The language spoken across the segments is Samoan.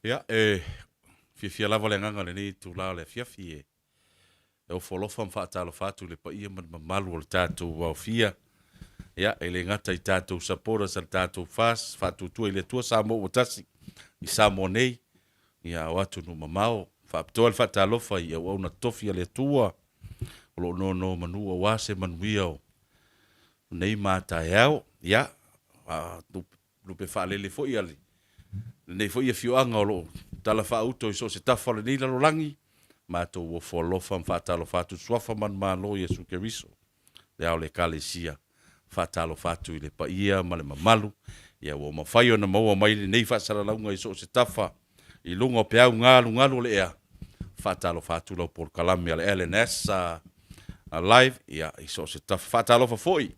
Ia, e fiafia lava le agaga i lenei itula o le afiafi e ofo alofa ma faatalofa atu i le paia ma le mamalu o le tatou aofia. Ia, e le gata i tatou supporters a le tatou FAST, Faatuatua i le Atua Samoa ua tasi i Samoa nei, ia o atunuu mamao. Faapitoa le faatalofa i auauna totofi a le Atua o lo o nonomanu aua se manuia o nei ma a taeao. Ia, lupe faalele foi a lenei foi afioaga o lo o talafaauto i so o se tafa o lenei lalolagi, matou ofo alofa ma faatalofa atu i le Suafa manumalo o Iesu Keriso, le Ao o le Ekalesia. Faatalofa atu i le paia ma le mamalu, ia ua mafai ona maua mai lenei faasalalauga i so o se tafa i luga o peau galugalu o le ea. Faatalofa atu lau polokalame a le LNS Live ia i so o se tafa. Faatalofa foi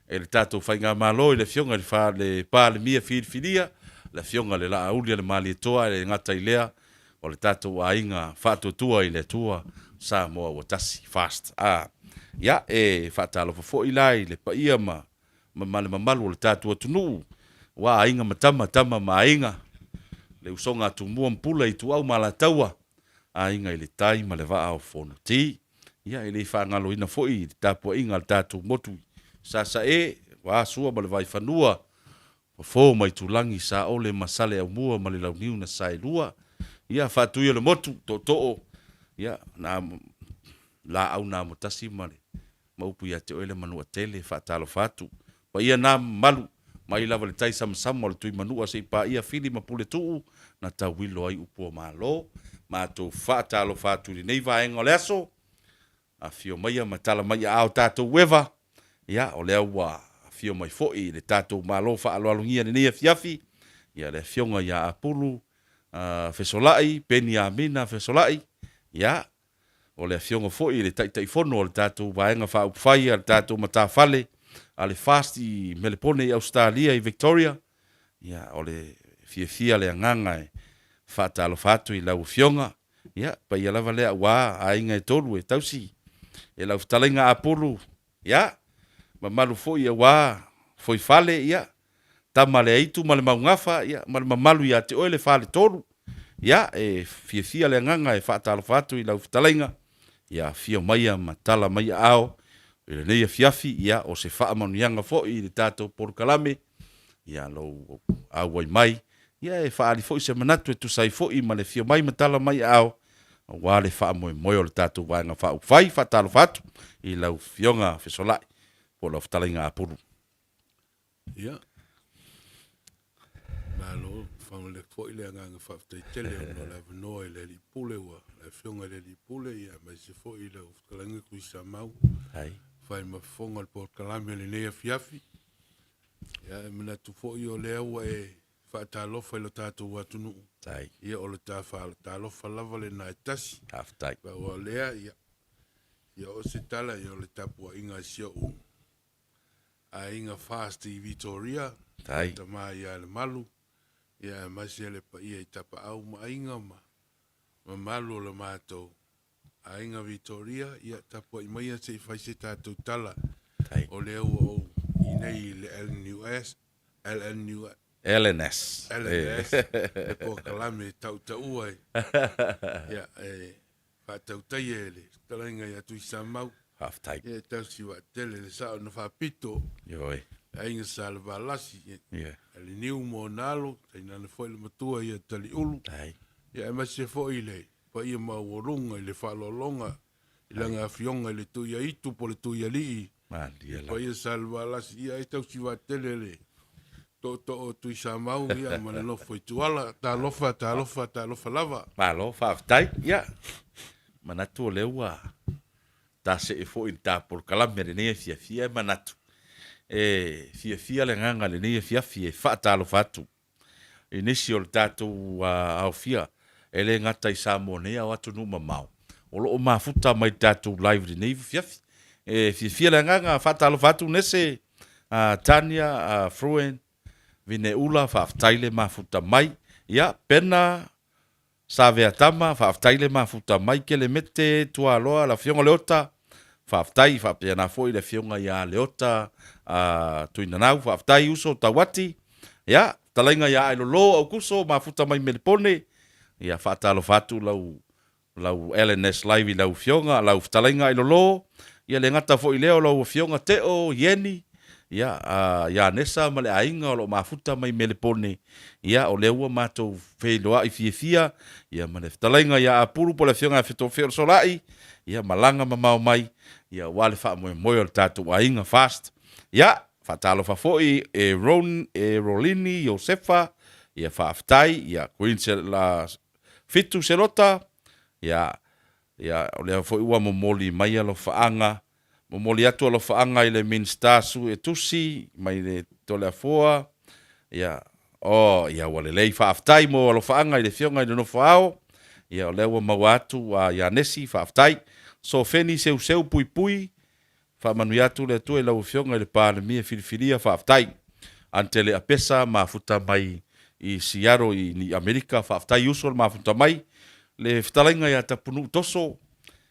e le tatou Faigamalo i le Afioga i le Palemia filifilia, le Afioga i le Laauli a le Malietoa, e le gata i lea, o le tatou aiga faatuatua i le Atua, Samoa ua tasi. Fast. A. Ia, e faatalofa foi la i le paia ma ma le mamalu o le tatou atunuu, aua Aiga ma Tama, Tama ma Aiga, le usoga a Tumua ma Pule, Ituau ma Alataua, Aiga i le Tai ma le Vaa o Fonoti. Ia, e le faagaloina foi le tapuaiga a le tatou motu i Sasae, aua Sua ma le Vaifanua, Fofo ma Itulagi, Saole ma Saleaaumua ma le Launiu na Saelua, ia, Faatui o le Motu, Tootoo, ia, na laau na amotasi ma le ma upu ia te oe le Manuatele, e faatalofa atu. Paia na mamalu, mai lava i le tai samasama o le Tuimanua se i paia Fili ma Puletuu na tauilo ai upu o Malo. Matou faatalofa atu i lenei vaega o le aso, afio maia ma tala mai aao tatou eva, ia o lea ua afio mai foi le tatou Malo faaaloalogia i lenei afiafi, ia le Afioga ia Apulu Fesolai, Peniamina Fesolai, ia O le Afioga foi i le Taitaifono o le tatou Vaega Faaupufai a le tatou matafale a le FAST i Melepone i Ausetalia i Victoria, ia, o le fiafia le agaga e faatalofa atu i lau Afioga, ia, paia lava lea aua aiga e tolu e tausi e lau fetalaiga Apulu, ia, mamalu foi aua Foifale, ia, Tama a le Aitu ma le Maugafa, ia, ma le mamalu ia te oe le Faletolu. Ia, e fiafia le agaga e faatalofa atu i lau fetalaiga, ia afio maia ma tala mai aao i lenei afiafi, ia, o se faamanuiaga foi i le tatou polokalame, ia, lou auai mai, ia, e faaali foi se manatu e tusa ai foi ma le afio mai ma tala mai aao, aua le faamoemoe o le tatou Vaega Faaupufai. Faatalofa atu i lau Afioga Fesolai po o lau fetalaiga Apulu. Ia, malo, faamale foi le agaga faafetai tele ona o le avanoa i le Alii Pule ua le Afioga i le Alii Pule, ia aemaise foi lau fetalaiga Tuisamau, fai ma fofoga o le polokalame i lenei afiafi. Ia, e manatu foi o lea ua e faatalofa i lo tatou atunuu. Ia, o le ta faatalofa lava lena e tasi. Faafetai. Pau o lea, ia, ia o se tala, ia o le tapuaiga a si o'u aiga FAST i Vitoria, Tai. tama ia Lemalu, ia aemaise le paia i Tapaau ma aiga ma mamalu o le matou aiga Vitoria, ia tapuai maia se i fai se tatou tala. Tai. O lea ua ou i nei i le LNUS, LNU, LNS. LNS, le polokalame e tautaua e, ia, e faatautaia e le fetalaiga ia Tuisamau. Faafetai. Ia e tausi vaatele le sao na faapito. Ioe. Le aiga Sa Levalasi, Ia. le Niu ma ona alo, tainane foi le matua ia Taliulu. Tai. Ia aemaise foi le paia maualuga i le faaaloaloga i lana afioga i le Tuiaitu po o le Tuialii. Malie lava. Paia Sa Levalasi, ia e tausi vaatele le tootoo o Tuisamau ia ma le nofo i Tuala. Talofa, talofa, talofa lava. Malo faafetai. Ia, manatu o lea ua ta see foi i le ta polokalame a lenei afiafi, ae manatu e fiafia le agaga i lenei afiafi e faatalofa atu i nisi o le tatou aofia, e le gata i Samoa nei a o atunuu mamao o lo o mafuta mai i le tatou live i lenei afiafi. E fiafia le agaga, faatalofa atu Nese, Tania, Fruen, Vineula, faafetai le mafuta mai. Ia, Pena, Saveatama, faafetai le mafuta mai. Kelemete Tualoa, le Afioga Leota, faafetai. Faapena foi le Afioga ia Leota Tuinanau, faafetai uso Tauati. Ia, fetalaiga ia Ailolo Aukuso, mafuta mai Melepone. Ia, faatalofa atu lau lau LNS Live i lau Afioga, lau fetalaiga Ailolo, ia le gata foi i lea o lau Afioga Teo Ieni, ia, ia Nesa ma le aiga o lo o mafuta mai Melepone, ia, o lea ua matou feiloai fiafia, ia ma le fetalaiga ia Apulu po o le Afioga ia Fesolai, ia malaga mamao mai, ia aua le faamoemoe o le tatou aiga Fast. Ia, faatalofa foi e Ron, e Rolini Iosefa, ia faafetai, ia Queen la Fitu Selota, ia, ia, o lea foi ua momoli mai alofaaga, momoli atu alofaaga i le Minisita Suetusi mai le Toleafoa, ia, oh, ia ua lelei, faafetai mo alofaaga i le Afioga i le Nofo Ao, ia o lea ua maua atu ia Nesi, faafetai. Sofeni Seuseu Puipui, Faamanuia atu le Atua i lau Afioga i le Palemia filifilia, faafetai. Antele Apesa, mafuta mai i Seattle i Amerika, faafetai uso le mafuta mai. Le fetalaiga ia Tapunuu Toso,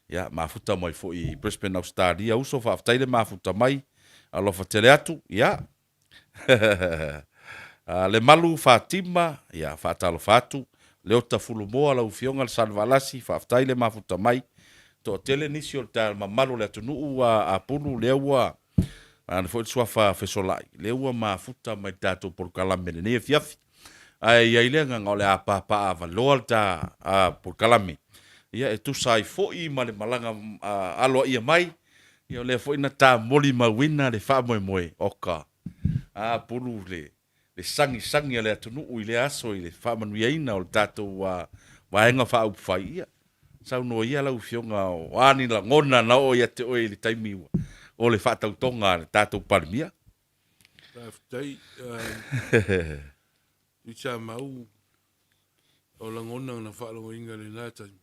ia mafuta mai foi i Brisbane Ausetalia, uso faafetai le mafuta mai, alofa tele atu, ia. Lemalu Fatima, ia faatalofa atu. Leota Fulumoa, lau Afioga Lesanvalasi, faafetai le mafuta mai. Toatele nisi o le mamalu o le atunuu ua apulu, lea ua vaeane foi le suafa Fesolai, lea ua mafuta mai le tatou polokalame i lenei afiafi. Ae i ai le agaga o le a papaavaloa le ta polokalame, ia e tusa ai foi ma le malaga aloaia mai, Ia o lea foi na ta molimauina le faamoemoe, oka, a pulu le le sagisagi a le atunuu i lea aso i le faamanuiaina o le tatou Vaega Faaupufai, ia, saunoa ia lau Afioga o a ni lagona na oo ia te oe i le taimi o le faatautoga a le tatou Palemia? Faafetai. Tuisamau, o lagona na faalogoina i lena taimi,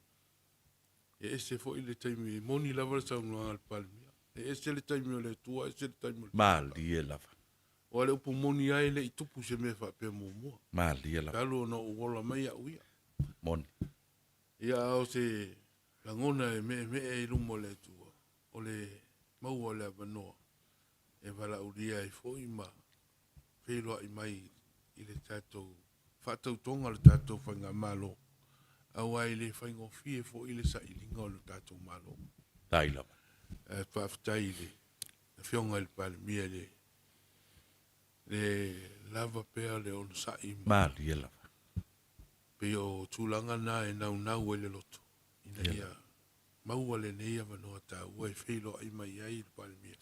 E ese foi le taimi, e moni lava le saunoaga a le Palemia. E ese le taimi o le Atua, ese le taimi o le Malie lava. Aua le upu moni lava e le i tupu se mea faapea muamua. Malie lava. Talu ona ou ola mai au ia. Moni. Ia a o se lagona e meemee i luma o le Atua, o le maua o le avanoa e valaaulia ai foi ma feiloai mai i le tatou faatautoga o le tatou faigamalo, aua e le faigofie foi le sailiga o le tatou Malo. Tai lava. Ae faafetai i le Afioga i le Palemia i le le lava pea o le onosai ma Malie lava. Pei o tulaga na e naunau ai le loto ina ia maua lenei avanoa taua e feiloai mai ai le Palemia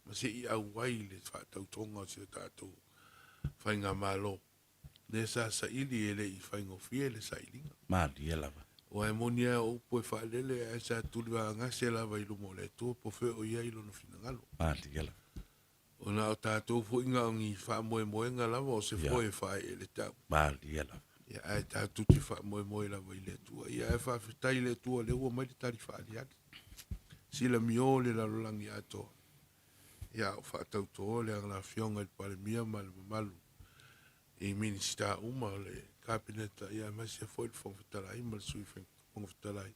ma se i auai i le faatautoga o si o tatou faigamalo. Lea sa saili e le i faigofie le sailiga. Malie lava. Aua e moni lava o upu e faalele ae sa tulivagase lava i luma o le Atua po o fea o i ai lona finagalo. Malie lava. Ona o tatou foi na o ni faamoemoega lava o se foe e faaee le tau. Malie lava. Ia, ae tatou te faamoemoe lava i le Atua. Ia, ae faafetai i le Atua o lea ua aumai le tali faaaliali. Silamio le lalolagi atoa. Ia, a o faatauto le Afioga i le Palemia ma le mamalu i Minisita uma o le Kapeneta, ia, aemaise foi le Fofoga Fetalai ma le Sui Fofoga Fetalai,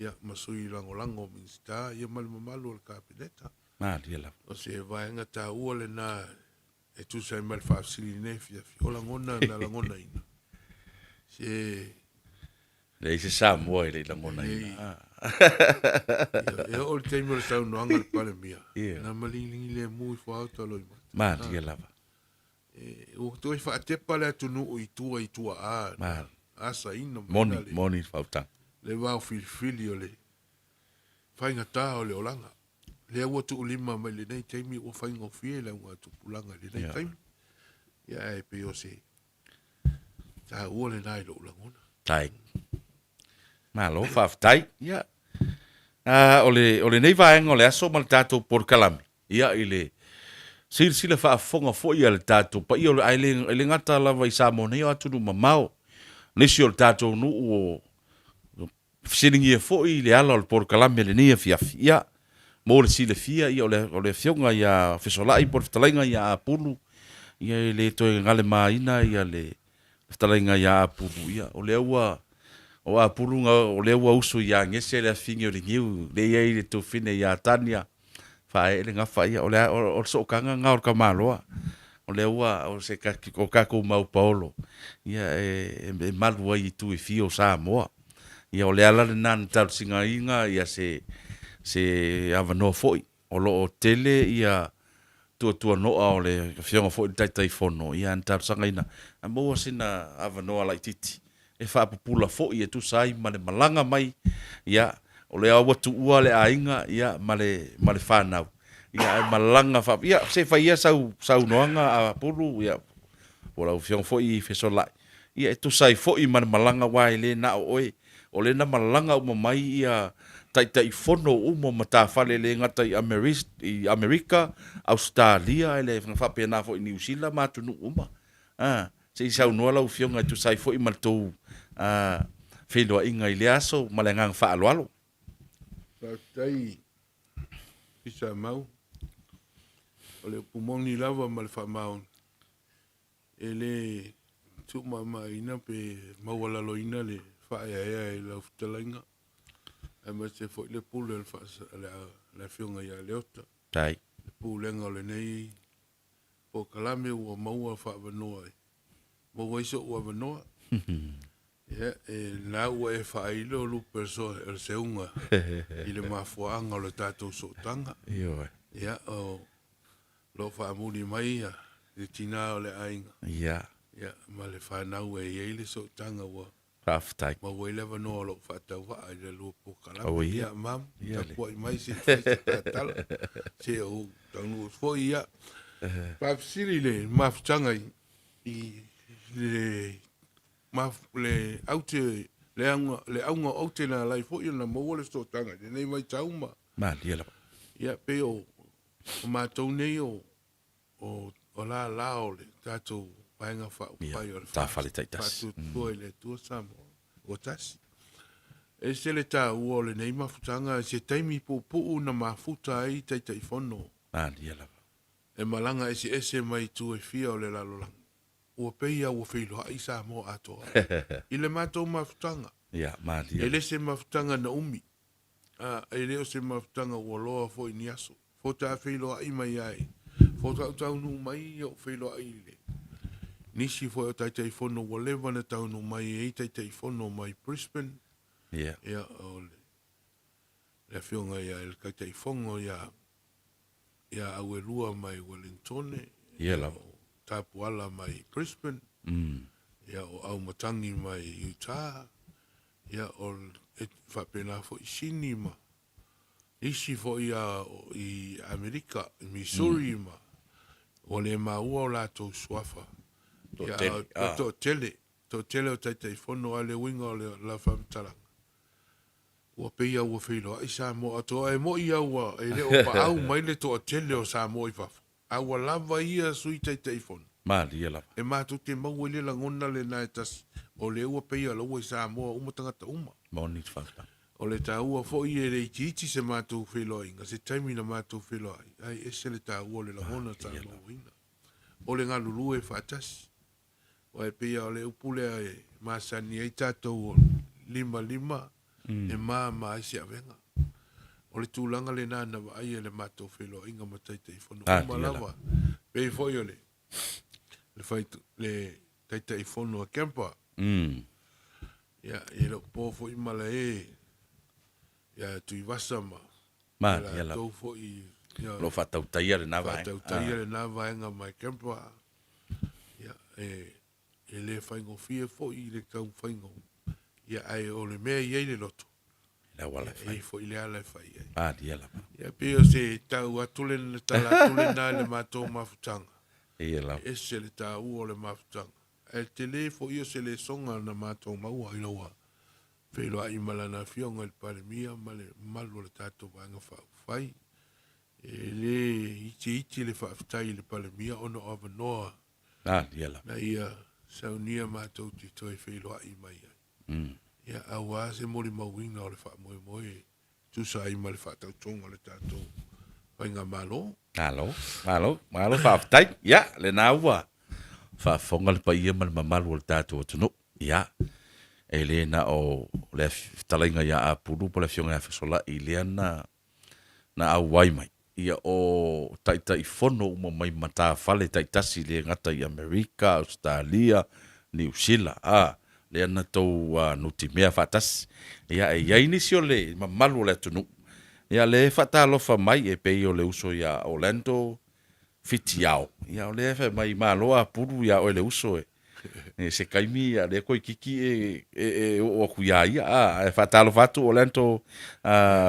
ia, ma sui lagolago o Minisita, ia, ma le mamalu o le Kapeneta. Malie lava. O se vaega taua lena e tusa ai ma le faafesili i lenei afiafi. O lagona na lagonaina, se Leai se Samoa e le i lagonaina. E oo i le taimi o le saunoaga a le Palemia, na maliligi lemu ifo lava Taloimata. Malie lava. Ua toe faatepa le atunuu i tua i tuaa na asaina mai Moni, moni le faautaga. Le vao filifili o le faigata o le olaga. Lea ua tuulima mai lenei taimi ua faigofie le augatupulaga i lenei taimi. Ia ae pei o se taua lena i lou lagona. Tai. Malo faafetai. Ia, o le, o lenei vaega o le aso ma le tatou polokalame, ia, i le silasila faafofoga foi a le tatou paia o le, ae le, e le gata lava i Samoa nei, o atunuu mamao, nisi o le tatou nuu o fesiligia foi i le ala o le polokalame i lenei afiafi. Ia, mo le silafia, ia, o le, o le afioga ia Fesolai po o le fetalaiga ia Apulu, ia, e le toe galemaina ia le fetalaiga ia Apulu, ia, o lea ua, o Apulu na, o lea ua usu ia Gese le afine o le niu, lea e i ai le tuafine ia Tania, faaee le gafa, ia, o le, o le sootaga lena o le tamaloa. O lea ua, o se o tatou mau paolo, ia, e, e malu ai i itu e fia o Samoa. Ia, o le ala lena na talosagaina ia se, se avanoa foi. O lo o tele ia tuatuanoa o le Afioga foi i le Taitaifono, ia na talosagaina a maua sina avanoa laitiiti e faapupula foi e tusa ai ma le malaga mai, ia, o lea ua tuua le aiga, ia, ma le, ma le fanau, ia, ae malaga faa, ia, se i fai ia sau saunoaga a Pulu, ia, po o lau Afioga foi Fesolai, ia, e tusa ai foi ma le malaga, aua e le na o oe, o lea na malaga uma mai ia Taitaifono uma o matafale e le gata i i Amerika, Ausetalia, e le faapena foi i Niu Sila ma atunuu uma. A, se i saunoa lau Afioga e tusa ai foi ma le tou feiloaiga i lea aso ma le agaga faaaloalo. Faafetai Tuisamau. O le upu moni lava ma le faamaoni, e le tuumamaina pe maualaloina le faaeaea i lau fetalaiga, aemaise foi le pule o le Afioga ia Leota, le pulega o lenei polokalame ua maua faavanoa e maua ai so'u avanoa. Ia, e lena ua e faailo lupe o le seuga i le mafuaaga o le tatou sootaga. Ioe. Ia, o lo o faamuli mai ia le tina o le aiga. Ia. Ia, ma le fanau e i ai le sootaga ua Faafetai. Maua ai le avanoa o lou faatauvaa i le lua polokalame. Ia, mam, tapuai mai se i fai se ta tala. Se ou taunuu atu foi, ia. Faafesili i le mafutaga i le le aute, le auga, le auga o aute na ala ai foi ona maua le sootaga i lenei vaitau ma. Malie lava. Ia, pei o matou nei o o o lala o le tatou Vaega Faaupufai o le Matafale Taitasi. Faatuatua i le Atua Samoa ua Tasi. E ese le taua o lenei mafutaga i se taimi puupuu na mafuta ai Taitaifono. Malie lava. E malaga eseese mai itu e fia o le lalolagi. Ua pei lava ua feiloai Samoa atoa i le matou mafutaga. Ia, malie. E le se mafutaga na umi, a e le o se mafutaga ua loa foi ni aso. Faatoa feiloai mai ai, faatoa ou taunuu mai ou feiloai i le nisi foi o Taitaifono ua leva ona taunuu mai e i ai Taitaifono mai Brisbane. Ia. Ia, o le, le afioga ia le Taitaifono ia ia Auelua mai Wellingtone. Ia lava. O Tapuala mai Brisbane. Ia, o Aumatangi mai Utah. Ia, o e faapena foi Sini ma isi foi a i Amerika, i Missouri ma ua le maua o latou suafa. Toatele. Ia, toatele, toatele o Taitaifono, a o le uiga o le la faamatalaga, ua pei lava ua feiloai Samoa atoa. E moi lava ua e le o paau mai le toatele o Samoa i fafo, a ua lava ia Sui Taitaifono. Malie lava. E matou te maua i le lagona lena e tasi, o lea ua pei o la ua i Samoa uma tagata uma. Moni te faamatalaga. O le taua foi e le itiiti se matou feiloaiga, se taimi na matou feiloai, ae ese le taua o le lagona sa mauaina. O le galulue faatasi. Aua e pei lava o le upu lea e masani ai tatou o lima lima e mama ai se avega. O le tulaga lena na vaaia i le matou feiloaiga ma Taitaifono uma lava. Pei foi o le le Taitaifono a Kempa. Ia, e le o po foi malae ia Tuivasa ma latou foi. O lo o faatautaia lena vaega. Faatautaia lena vaega mai Kempa. Ia, e le faigofie foi i le taumafaiga. Ia, ae o le mea e i ai le loto, le auala e fai. E i ai foi le ala e fai ai. Malie lava. Ia, pei o se tau atu le tala atu lena i le matou mafutaga. Ia lava. E ese le taua o le mafutaga. Ae tele foi o se lesoga na matou maua ina ua feiloai ma lana Afioga i le Palemia ma le mamalu o le tatou Vaega Faaupufai. E le itiiti le faafetai i le Palemia ona o avanoa na ia saunia matou te toe feiloai mai ai. Ia, aua se molimauina o le faamoemoe e tusa ai ma le faatautoga o le tatou Faigamalo. Malo, malo, malo faafetai. Ia, lena ua faafofoga le paia ma le mamalu o le tatou atunuu. Ia, e le na o le fetalaiga ia Apulu po o le Afioga ia Fesolai lea na auai mai. Ia o Taitaifono uma mai matafale taitasi le gata i Amerika, Ausetalia, Niu Sila, a, lea na tou nutimea faatasi. Ia e i ai nisi o le mamalu o le atunuu, ia lea e faatalofa mai e pei o le uso ia Orlando Fitiao, ia o lea e fai mai, malo apulu ia oe le uso e. E se taimi ia lea toeitiiti e e oo atu ia ia a, ae faatalofa atu Orlando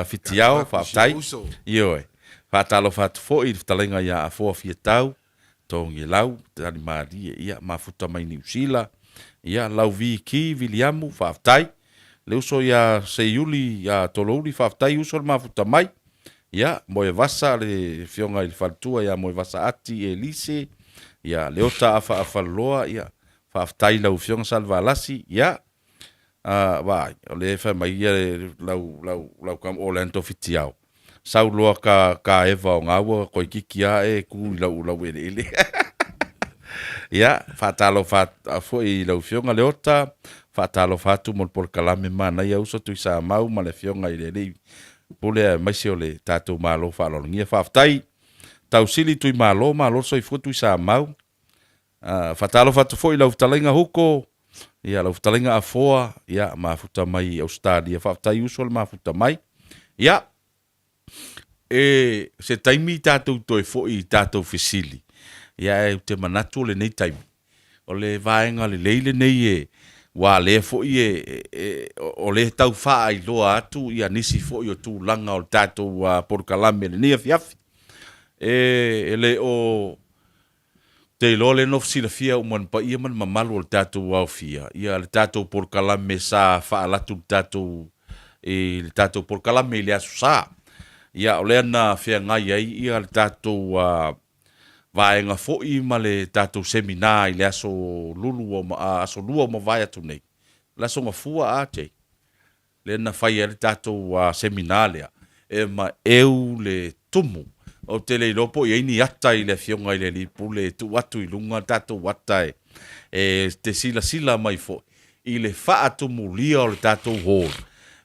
Fitiao, faafetai. Ioe. Faatalofa atu foi i le fetalaiga ia Afoa Fiatau, Togilau, Talimalie, ia, mafuta mai Niu Sila, ia, Lauvi Ki Viliamu, faafetai. Le uso ia Seiuli ia Tolouli, faafetai uso le mafuta mai. Ia, Moevasa, le afioga i le faletua ia Moevasa Ati Elise, ia, Leota Afaafaloloa, ia, faafetai i lau afioga Salevalasi, ia, a, vaai, o lea e fai mai ia lau, lau, lau tama Orlando Fitiao, sau loa ka, ka Eva o gaua toeitiiti lava e tu i lau, lau eleele. Ia, faatalofa foi i lau afioga Leota, faatalofa atu mo le polokalame manaia uso Tuisamau ma le afioga i le alii Pule aemaise o le tatou Malo faaaloalogia. Faafetai Tausili Tuimalo, malo le soifua Tuisamau. Faatalofa atu foi i lau fetalaiga Huko, ia lau fetalaiga Afoa, ia mafuta mai i Ausetalia. Faafetai uso le mafuta mai. Ia, e se taimi tatou toe foi i tatou fesili, ia ae ou te manatu o lenei taimi, O le vaega lelei lenei e, aua lea foi e, o lea e tau faailoa atu ia nisi foi o tulaga o le tatou polokalame i lenei afiafi. E le o, te iloa o lea na silafia uma e le paia ma le mamalu o le tatou aofia ia le tatou polokalame sa faalu atu i le tatou, i le tatou polokalame i le Aso Sa. Ia o lea na feagai ai ia le tatou vaega foi ma le tatou seminar i le aso lulu ua uma, aso lua ua mavae atu nei, le aso Gafua a Jay, lea na fai ai le tatou seminar lea, e maeu le tumu. Ou te le iloa po o i ai ni ata i le Afioga i le Alii Pule e tuu atu i luga le tatou ata e te silasila mai foi i le faatumulia o le tatou hall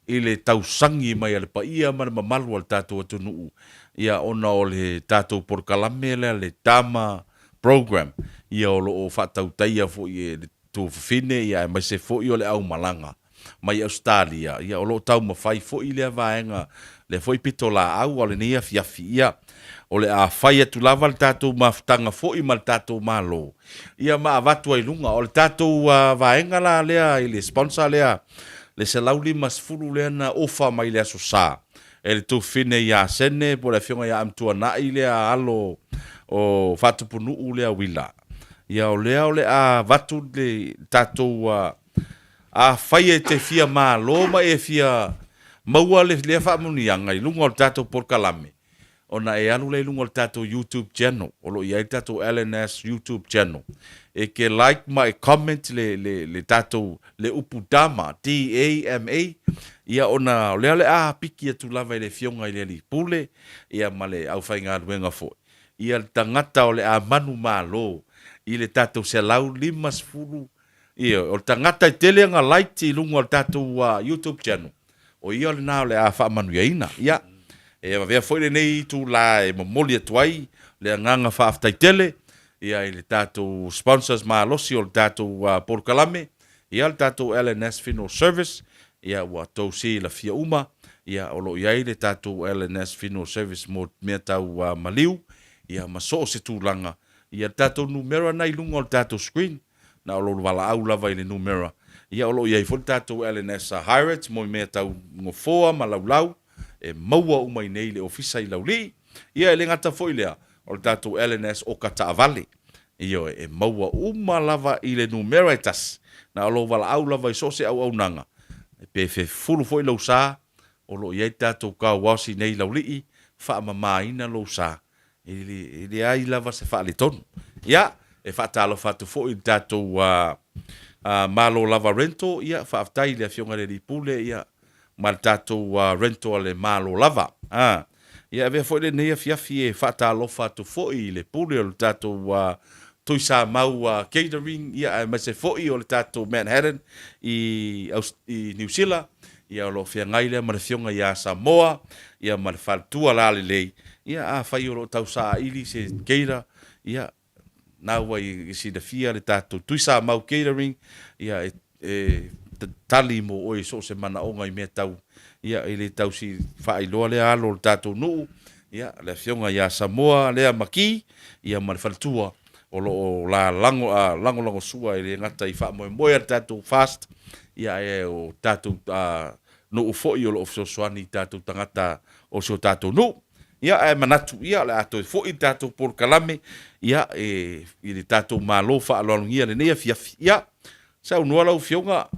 i le tausagi mai a le paia ma le mamalu o le tatou atunuu, ia ona o le tatou polokalame lea le Dama Program, ia o lo o faatautaia foi e le Tuafafine ia aemaise foi o le aumalaga mai Ausetalia, ia o lo o taumafai foi lea vaega, lea foi pitolaau a lenei afiafi, ia o le a fai atu lava le tatou mafutaga foi ma le tatou Malo, ia ma avatu ai i luga. O le tatou vaega la lea i le sponsor lea, le $150 lea na ofa mai i le Aso Sa e le Tufine ia Sene po o le Afioga ia Amtuanai lea alo o Faatupunuu lea Willa. Ia o lea o le a avatu le tatou afai e te fia malo ma e fia maua lea faamanuiaga i luga o le tatou polokalame, ona e alu lea i luga o le tatou YouTube channel, o lo o i ai le tatou LNS YouTube channel. E ke like ma e comment le, le, le tatou, le upu Dama, D-A-M-A, ia ona o lea o le a piki atu lava i le Afioga i le Alii Pule, ia ma le aufaigaluega foi, ia le tagata o le a manumalo i le tatou 150, ioe, o le tagata e tele ana like i luga o le tatou YouTube channel, O ia lena o le a faamanuiaina. Ia, e avea foi lenei itula e momoli atu ai le agaga faafetai tele ia i le tatou sponsors malosi o le tatou polokalame, ia le tatou LNS Funeral Service, ia ua tou silafia uma, ia o lo o i ai le tatou LNS Funeral Service mo mea tau maliu, ia ma so o se tulaga, ia le tatou numera lena i luga o le tatou screen, Na o lou valaau lava i le numera. Ia o lo o i ai foi le tatou LNS Hirates mo mea tau nofoa ma laulau e maua uma i nei i le ofisa i Laulii. Ia e le gata foi i lea, o le tatou LNS oka taavale. Ioe, e maua uma lava i le numera e tasi. Na o lou valaau lava i so o se auaunaga, pe fefulu foi lou sa, o lo o i ai le tatou car wash i nei i Laulii, faamamaina lou sa E leai lava se faaletonu. Ia, e faatalofa atu foi i le tatou Malo Lava Rental, ia, faafetai i le Afioga i le Alii Pule, ia, ma le tatou rental a le Malo Lava. Ia, avea foi lenei afiafi e faatalofa atu foi i le Pule o le tatou Tuisamau Catering, ia, aemaise foi o le tatou Manhattan i Niu Sila. Ia o lo o feagai lea ma le Afioga ia Samoa, ia ma le faletua lalelei. Ia afai o lo o tausaili se cater, ia na ua i silafia le tatou Tuisamau Catering, ia e e tali mo oe i so o se manaoga i mea tau, ia e le tau si faailoa lea alo o le tatou nuu, ia le Afioga ia Samoa lea Maki, ia ma le faletua o lo o lalago a lagolagosua e le gata i faamoemoe a le tatou FAST, ia ae o tatou nuu foi o lo o fesoasoani i tatou tagata o si o tatou nuu. Ia, ae manatu, ia, o le a toe foi le tatou polokalame, ia, e, i le tatou Malo faaaloalogia lenei afiafi. Ia, saunoa lau Afioga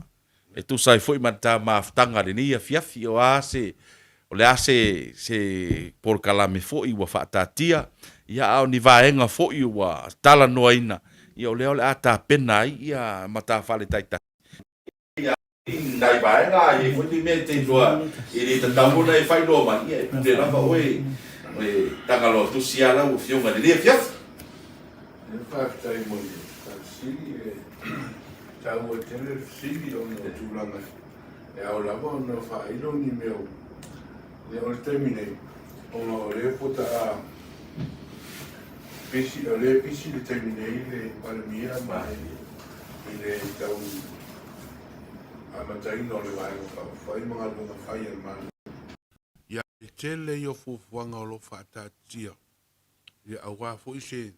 e tusa ai foi ma le ta mafutaga i lenei afiafi, o a se, o le a se, se polokalame foi ua faataatia, ia, a o ni vaega foi ua talanoaina, ia, o lea o le a tapena ai, ia, matafale taitasi. I nai vaega a i ai foi ni mea e te iloa e le tatau ona e faailoa mai, ia e pule lava oe le Tagaloa Tusi a lau Afioga i lenei afiafi. Ia faafetai mo le faafesili, e taua tele le fesili ona o tulaga e ao lava ona faailo ni mea ia o le taimi nei ona o lea faatoa pisi o lea pisi le taimi nei le Palemia ma i le tau amataina o le Vaega Faaupufai ma galuega fai a le Malo. Ia, e tele ia o fuafuaga o lo o faataatitia, ia aua foi se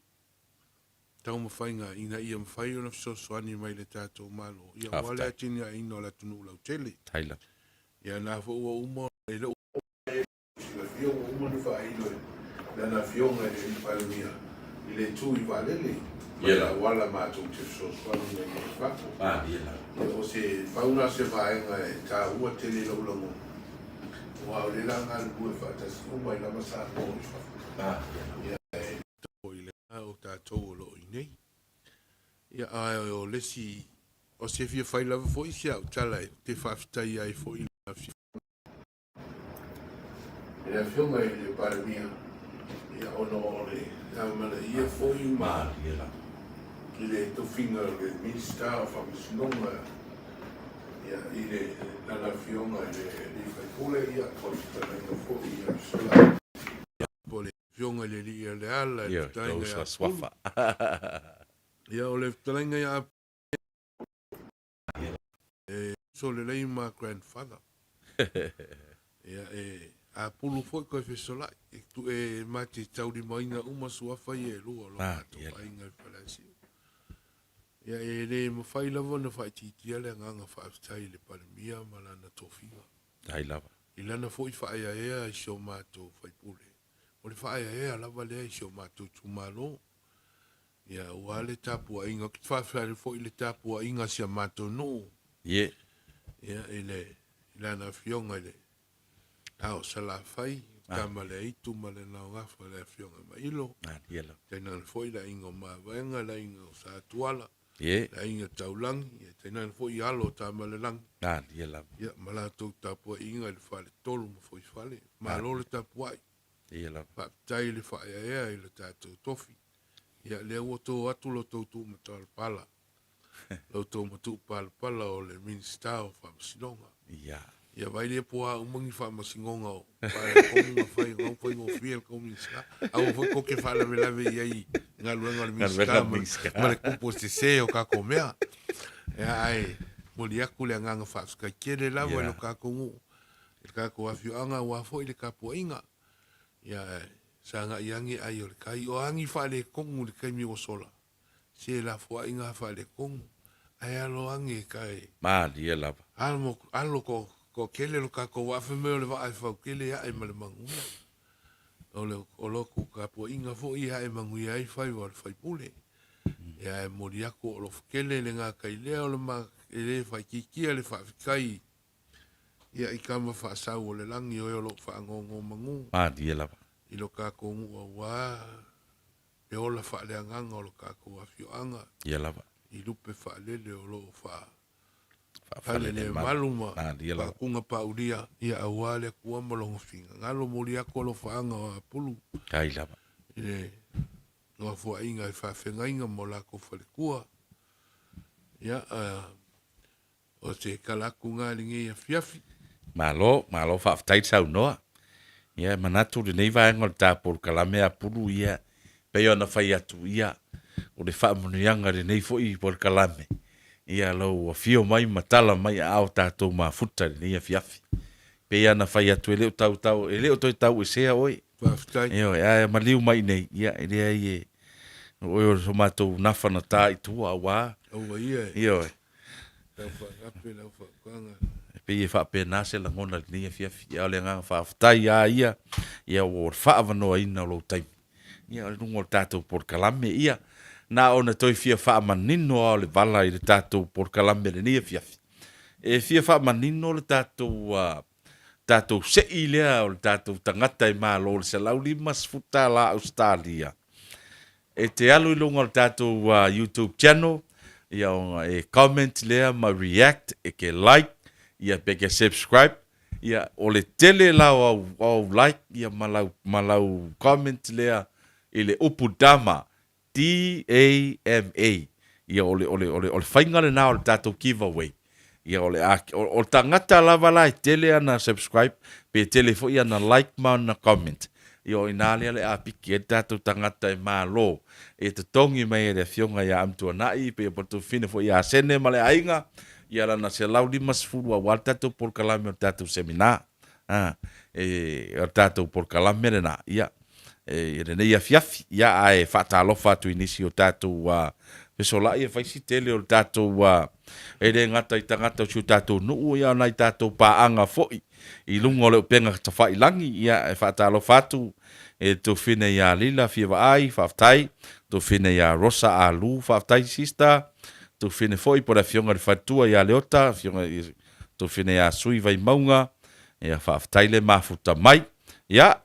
taumafaiga ina ia mafai ona fesoasoani mai le tatou Malo, ia aua le atinaeina o le atunuu lautele. Ia na foi ua uma e lou Silafia ua uma ona faailo e lana Afioga i le Alii Palemia i le itu i vaalele ma le auala matou te fesoasoani mai ai i fafo. Ia o se pau na o se vaega e taua tele i lou lagona, aua o lea la galulue faatasi uma ai lava Samoa i fafo. Ia e foi le o tatou o lo o i inei. Ia ae o le isi o se fia fai lava foi si au tala e te faafetai ai foi i le I le Afioga i le Palemia, ia, ona o le amanaia foi ma i le tofiga o le Minisita o Faamasinoga, ia, i le lana Afioga i le Alii Faipule, ia, po o le fetalaiga foi ia Fesolai, po o le Afioga i le Alii Aleala, le fetalaiga ia Apulu. Ia, o le fetalaiga ia Apulu, E uso lelei ma grandfather. Ia e apulu foi koe fesolai. E tu e ma te taulimaina uma suafa ia e lua o lo matou aiga i Faleasiu. Ia e le mafai lava ona faaitiitia le agaga faafetai i le Palemia ma lana tofiga. Faafetai lava. I lana foi faaeaea i si o matou faipule. O le faaeaea lava lea i si o matou itumalo. Ia, aua le tapuaiga, ou te faafetai foi i le tapuaiga a si a matou nuu. Ie. Ia, i le, i lana afioga i le Ao Salafai, ah. Tama le Aitu ma le Naogafa le afioga Mailo. Ah, ia lava. Tainane foi le aiga o Mavaega, le aiga o Satuala. Ie. Le aiga Taulangi, ia tainane foi alo o Tamalelagi. Ah, ia lava. Ia, ma latou tapuaiga i le faletolu ma Foifale. Malo ah. le tapuai. Ia lava. Faafetai i le faaeaea i le tatou tofi. Ia, lea ua to atu lo tou tuumatapalapala, lo tou matuupalapala o le Minisita o Faamasinoga. Ia. Ia vai lea po a uma ni faamasinoga o faaletonu na fai na faigofie le tou Minisita. Aua foi tou te faalavelave i ai i galuega a le Minisita ma le tupu o sese o tatou mea. Ia, ae momoli atu le agaga faafetai tele lava i lo tatou nuu, i le tatou afioaga aua foi le tapuaiga. Ia, sagai ane ai o le tai. O agi faaletonu i le taimi ua sola, se lafoai na faaletonu, ae alo ane kai. Malie lava. Alo, alo ko, ko kele lo kakou waa fai mai o le vaa e faukele ae ma le manuia. O le, o loku tapuaiga foi e ae manuia ai faiva o le faipule. Ia e momoli atu o alofa tele le gatai lea o le ma, e le faaitiitia le faafetai Ia i tama faasau o le lagi o e o lo o faanonomanu. Malie lava. I lo tatou nuu aua le ola faaleagaga o lo tatou afioaga. Ia lava. I lupe faalele o lo o faa falelemalu ma faakuga paulia ia aua le Atua ma lona finagalo. Momoli atu alofaaga o Apulu. Tai lava. I le nofoaiga i faafegaiga ma o latou faletua. Ia, O se tala atu na i lenei afiafi. Malo, malo faafetai le saunoa. Ia e manatu lenei vaega o le ta polokalame apulu ia pei ona fai atu ia o le faamanuiaga lenei foi polokalame ia lou afio mai ma tala mai aao tatou mafuta i lenei afiafi. Pei ona fai atu e le o tautau e le o toe tauesea oe. Faafetai. Ioe, ae maliu mai i inei, ia e leai e o oe o so matou nafa na ta i tua aua. Aua ia e. Ioe. Lau faagape lau faautaga. E pei e faapena se lagona i lenei afiafi, a o le agaga faafetai lava ia, ia ua faaavanoaina o lou taimi, ia o luga o le tatou polokalame. Ia, na ona toe fia faamanino lava o le vala i le tatou polokalame i lenei afiafi. E fia faamanino le tatou, tatou sei lea o le tatou tagata e malo i le $150 Ausetalia. E te alu i luga o le tatou YouTube channel, ia ona e comment lea ma react, e ke like, ia pe ke subscribe. Ia, o le tele la o au, o au like ia ma lau, ma lau comment lea i le upu dama, D-A-M-A. Ia, o le, o le, o le, o le faiga lena o le tatou giveaway. Ia, o le a, o, o le tagata lava la e tele ana subscribe, pe tele foi ana like ma ana comment. Ia, o i ina lea le a piki ai le tatou tagata e malo e totogi mai e le afioga ia Amituanai, pe po o le tuafafine foi ia Sene ma le aiga, ia lana 150 aua le tatou polokalame o le tatou seminar. A, e, o le tatou polokalame lena, ia, e, i lenei afiafi. Ia, ae faatalofa atu i nisi o tatou fesolai e fai si tele o le tatou, e le gata i tagata o si o tatou nuu, ia, o nai tatou paaga foi i luga o le upega tafailagi. Ia, e faatalofa atu e le tuafafine ia Lila Fiavaai, faafetai. Tuafafine ia Rosa Alu, faafetai sister. Tuafafine foi po o le afioga i le faletua ia Leota, afioga i tuafafine ia Sui Vaimauga, ia faafetai le mafuta mai. Ia,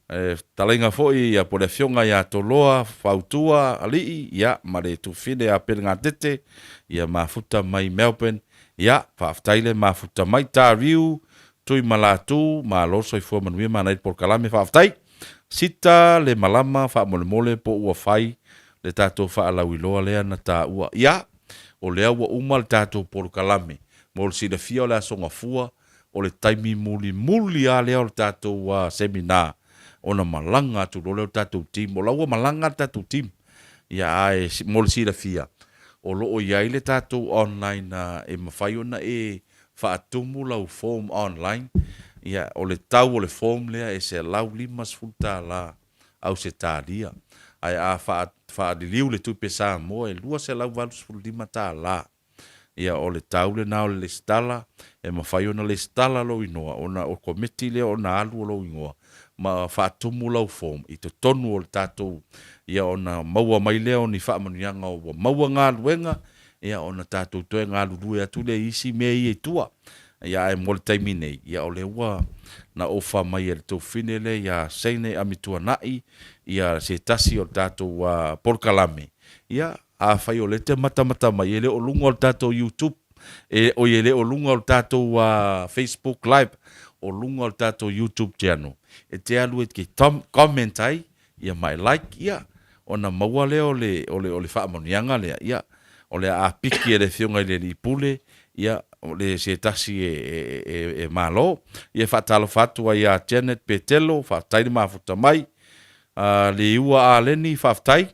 e fetalaiga foi ia po o le afioga ia Toloa Fautua Alii, ia ma le tuafafine ia Pelegatete, ia mafuta mai Melbourne. Ia, faafetai le mafuta mai. Tariu Tuimalatu, malo le soifua manuia manaia le polokalame, faafetai. Sita le malama faamolemole po ua fai le tatou faalauiloa lea na taua. Ia, o lea ua uma le tatou polokalame. Mo le silafia o le Aso Gafua, o le taimi mulimuli lava lea o le tatou seminar ona malaga atu loa lea o le tatou team. O la ua malaga le tatou team. Ia, ae mo le silafia, o lo o i ai le tatou online e mafai ona e faatumu lau form online. Ia, o le tau o le form lea e $150 Ausetalia, ae a faaliliu le tupe Samoa e $285. Ia, o le tau lena o le lesitala, e mafai ona lesitala lou igoa, ona o komiti lea ona alu o lou igoa ma faatumu lau form i totonu o le tatou, ia ona maua mai lea o ni faamanuiaga ua maua galuega, ia ona tatou toe galulue atu lea i isi mea ia i tua. Ia, ae mo le taimi nei, ia o lea ua na ofa mai e le tuafafine lea ia Seine Amituanai, ia se tasi o le tatou polokalame. Ia, afai o lea e te matamata mai, e le o luga o le tatou YouTube, e, oi e le o luga o le tatou Facebook Live, o luga o le tatou YouTube channel. E te alu e te comment ai, ia ma e like, ia, ona maua lea o le, o le, o le faamanuiaga lea, ia, o le a piki e le Afioga i le Alii Pule, ia, o le se tasi e, e, e, e malo. Ia, e faatalofa atu ai ia Janet Petelo, faafetai le mafuta mai. Liua Aleni, faafetai.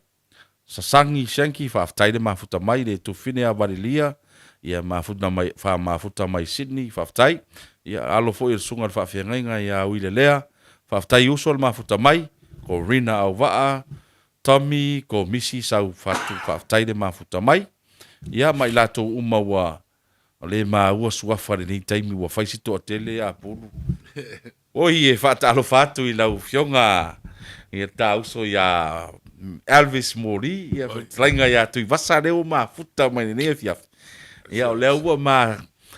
Sasagi Shanky, faafetai le mafuta mai, le tuafafine ia Valelia, ia mafuta mai, faamafuta mai Sydney, faafetai. Ia, alo foi o le susuga i le faafeagaiga ia Uilelea, faafetai uso le mafuta mai, Corina Auvaa, Tommy, Komisi Saufatu, faafetai le mafuta mai. Ia, ma i latou uma ua le maua suafa i lenei taimi ua fai si toatele apulu. Oi, e faatalofa atu i lau Afioga i le ta uso ia Elvis Mori, ia fetalaiga ia Tuivasa lea ua mafuta mai lenei afiafi. Ia, o lea ua ma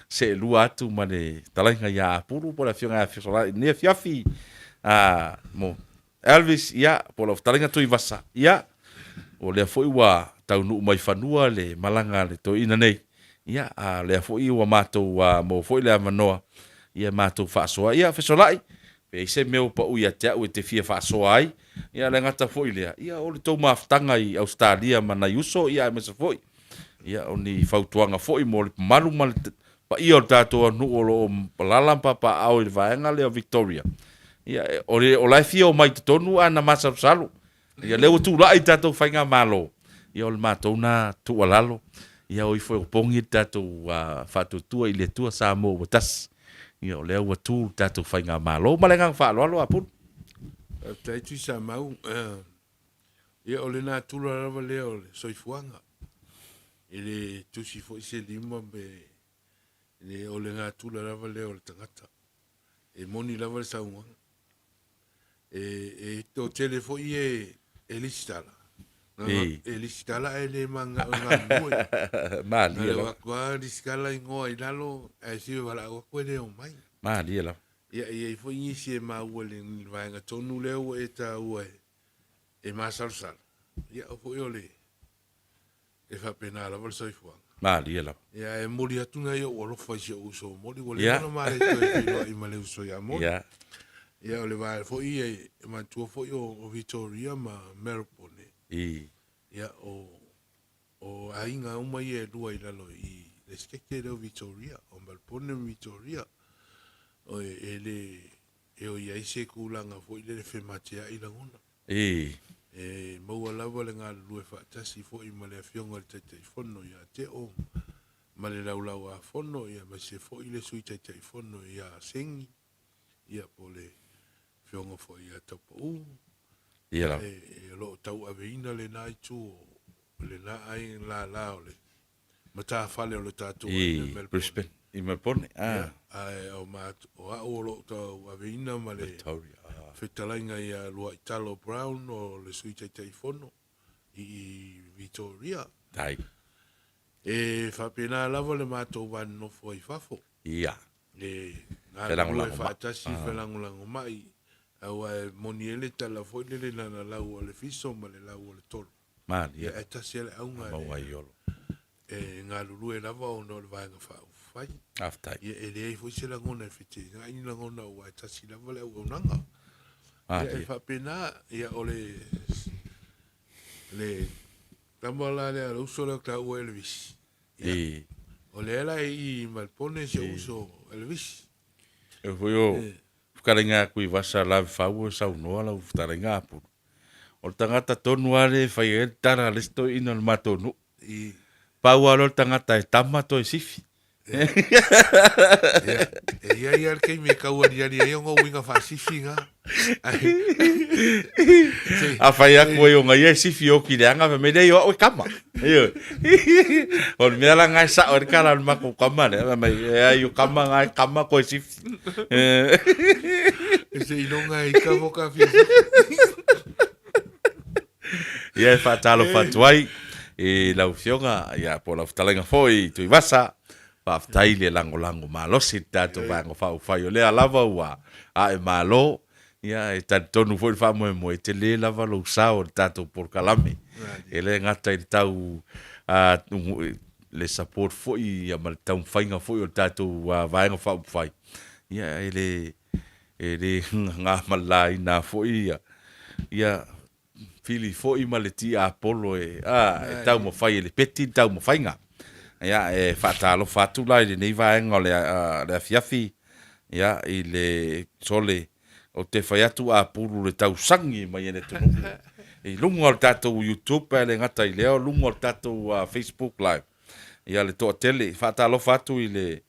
seelua atu ma le fetalaiga ia Apulu po o le Afioga ia Fesolai i lenei afiafi. Mo Elvis, ia, po o lau fetalaiga Tuivasa, ia, o lea foi ua taunuu mai fanua le malaga a le toeaina nei. Ia, a o lea foi ua matou maua foi le avanoa, ia matou faasoa. Ia, Fesolai, pe i ai se mea ua pau ia te au e te fia faasoa ai, ia, le gata foi lea, ia, o le tou mafutaga i Ausetalia ma nai uso, ia, aemaise foi, ia, o ni fautuaga foi mo le mamalu ma le Paia o le tatou atunuu o lo o alaala ma papaaao i le vaega lea o Victoria, ia, o, le, o la e fia omai i totonu ae na masalosalo. Ia, lea ua tulai le tatou faigamalo, ia, o le matou na tuualalo, ia, o ifo e opogi le tatou faatuatua i le Atua Samoa ua tasi. Ia, o lea ua tu le tatou faigamalo. Ma le agaga faaaloalo, Apulu. Faafetai Tuisamau. Ia, o le natura lava lea o le soifuaga. E le tusi foi se lima pe le, o le natura lava lea o le tagata. E moni lava le saunoaga. E, e toatele foi e, e lisitala. E lisitala ae le mananao e galulue. Malie lava. Atu lava lisitala igoa i lalo ae fiu e valaau atu e le omai. Malie lava. Ia, e i ai foi nisi e maua i le vaega tonu lea ua e taua e, e masalosalo. Ia, o foi o le, e faapena lava le soifuaga. Malie lava. Ia, ae momoli atu nai ou alofa i si ou uso o Moli, ua leva ona ma le toe feiloai ma le uso ia Moli. Ia, o le vaega foi e manatua foi o Victoria ma Melbourne. Ia, o, o aiga uma ia e lua i lalo i le setete lea o Victoria, o Melbourne ma Victoria. O e, e le, e o i ai se tulaga foi lele femateai lagona. E maua lava le galulue faatasi foi ma le Afioga i le Taitaifono ia Teo ma le Laulau-a-Fono, aemaise foi le Sui Taitaifono ia Sengi, ia po o le Afioga foi ia Taupau. Ia E, o lo o tauaveina lena itu o lena aiga lala o le matafale o le tatou aiga i Melbourne. Brisbane, i Melbourne. Ah. Ae o, o au o lo o tauaveina ma le fetalaiga ia Luaitalo Brown o le Sui Taitaifono i Victoria. Tai. E faapena lava le matou va nonofo ai fafo. Ia. E galulue faatasi, felagolagomai, aua e moni ai le tala foi lele na o le lau o le fiso ma le lau o le tolo. Malie. Ia, e tasi lava le auga Maua ai olo. e galulue lava ona o le Vaega Faaupufai. Faafetai. Ia, e leai foi se lagona e feteenai ni lagona aua e tasi lava le auaunaga. Ia, e faapena, ia, o le, le tama la lea, le uso lea o taua Elevisi. Ia, o lea la e i i Malpone si ou uso Elevisi. E foi o fetalaiga a Tuivasa lave fau e saunoa lau fetalaiga Apulu. O le tagata tonu lava lea e fai ai le tala a le isi toeaina o le matou nuu. Pau lava lea o le tagata e tama toe sifi. Ia, e i ai lava le taimi e tau aliali ai ona uiga faasifi na. A fai atu ai ona ia e sifi oki leaga, fai mai lea, o au e kama. Ioe. O le mea la na e sao ai le tala a le matou tama lea, fai mai, e ai o kama na e kama koe sifi. E se iloga e ika mo ka fia sifi. Ia e faatalofa atu ai i lau Afioga, ia po o lau fetalaiga foi Tuivasa, faafetai le lagolago malosi i le tatou Vaega Faaupufai o lea lava ua ae malo. Ia e talitonu foi le faamoemoe, e tele lava lou sao i le tatou polokalame. E le gata i le tau le support foi ma le taumafaiga foi o le tatou Vaega Faaupufai, ia e le e le gamalelaina foi ia ia fili foi ma le tiapolo e a e taumafai e le peti le taumafaiga. Ia e faatalofa atu la i lenei vaega o le le afiafi ia i le sole ou te fai atu apulu le tausagi mai e le atunuu i luga o le tatou YouTube ae le gata i lea o luga o le tatou Facebook live. Ia le toatele faatalofa atu i le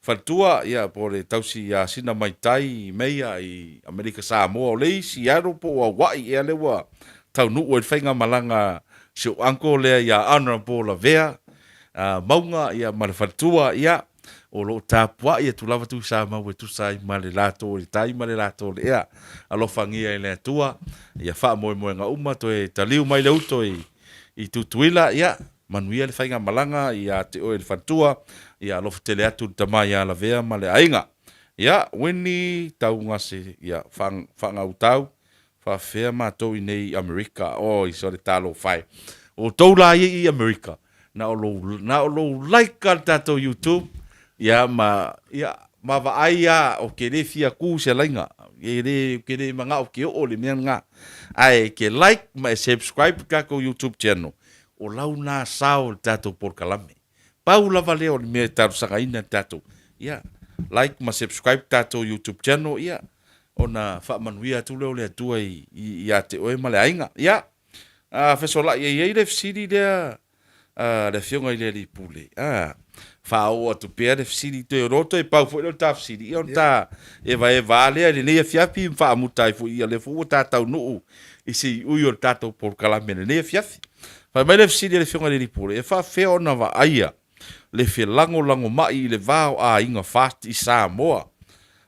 Faletua, ia, po o le tausi ia Sina Maitai Meia i Amerika Samoa, o le isi Seattle po o Hawaii ea lea ua taunuu ai le faigamalaga a si ou uncle lea ia Honourable Lavea Mauga ia ma le faletua, ia, o lo o tapuai atu lava Tuisamau e tusa ai ma le latou o le tai ma le latou o le ea. Alofagia e le Atua ia faamoemoega uma toe taliu mai le uto i Tutuila, ia, Manuia le faigamalaga ia te oe le faletua, ia alofa tele atu le tama ia Lavea ma le aiga. Ia, Winnie Taugase, ia, faagautau, faafefea matou i nei i Amerika, oi sole talofa e. O outou la ia i Amerika, na o lou, na o lou like a le tatou YouTube, ia ma, ia, ma vaai a, ou te le fia ku se laiga, e le, ou te le manao ou te oo i le mea lena. Ae e te like ma e subscribe le tatou YouTube channel, O lau na sao i le tatou polokalame. Pau lava lea o le mea e talosagaina e tatou, ia, like ma subscribe tatou YouTube channel, ia, ona faamanuia atu lea o le Atua i, i, ia te oe ma le aiga. Ia, a, fesolai e i ai le fesili lea a le Afioga i le Alii Pule, a, faaoo atu pea le fesili toe o loto e pau foi lea o le ta fesili, ia ona ta evaeva lava lea i lenei afiafi ma faamuta ai foi, ia lea foi ua ta taunuu i se iui o le tatou polokalame i lenei afiafi. Fai mai le fesili a le Afioga i le Alii Pule, e faafefea ona vaaia le felagolagomai i le va o aiga FAST i Samoa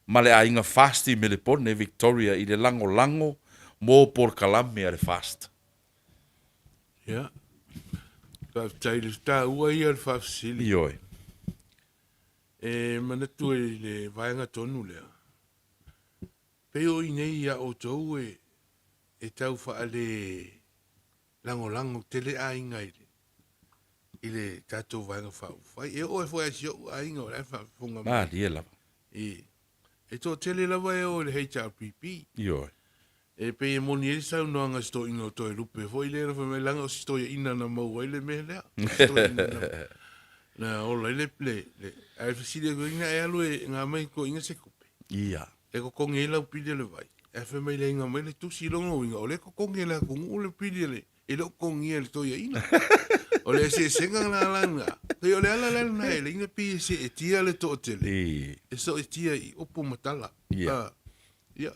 ma le aiga FAST i Melepone, Victoria i le lagolago mo polokalame a le FAST? Ia, faafetai i le taua ia o le faafesili. Ioe. E manatu i le vaega tonu lea, pei o i nei ia outou e, e tau faale lagolago tele aiga i le, i le tatou Vaega Faaupufai. E oo ai foi i si ou aiga o la e faafofoga mai. Malie lava. I, e toatele lava e o i le HRPP. Ioe. E pei e moni ai le saunoaga a si toeaina o Toelupe foi lea na fai mai leaga o si toeaina na maua ai le mea lea. O si toeaina na, na ola ai le, le, le ae fesili atu ai na e alu e nga mai toeaina se tupe. Ia. E totogi ai lau pili o le vai. Ae fai mai le aiga mai le tusi lona uiga o lea e totogi e le atunuu le pili a le e le o totogia e le toeaina. O le eseesega la la lena. Pei o le ala la lena e leina pei e seetia le toatele. E seetia i upu ma tala. Ia. Ah, ia.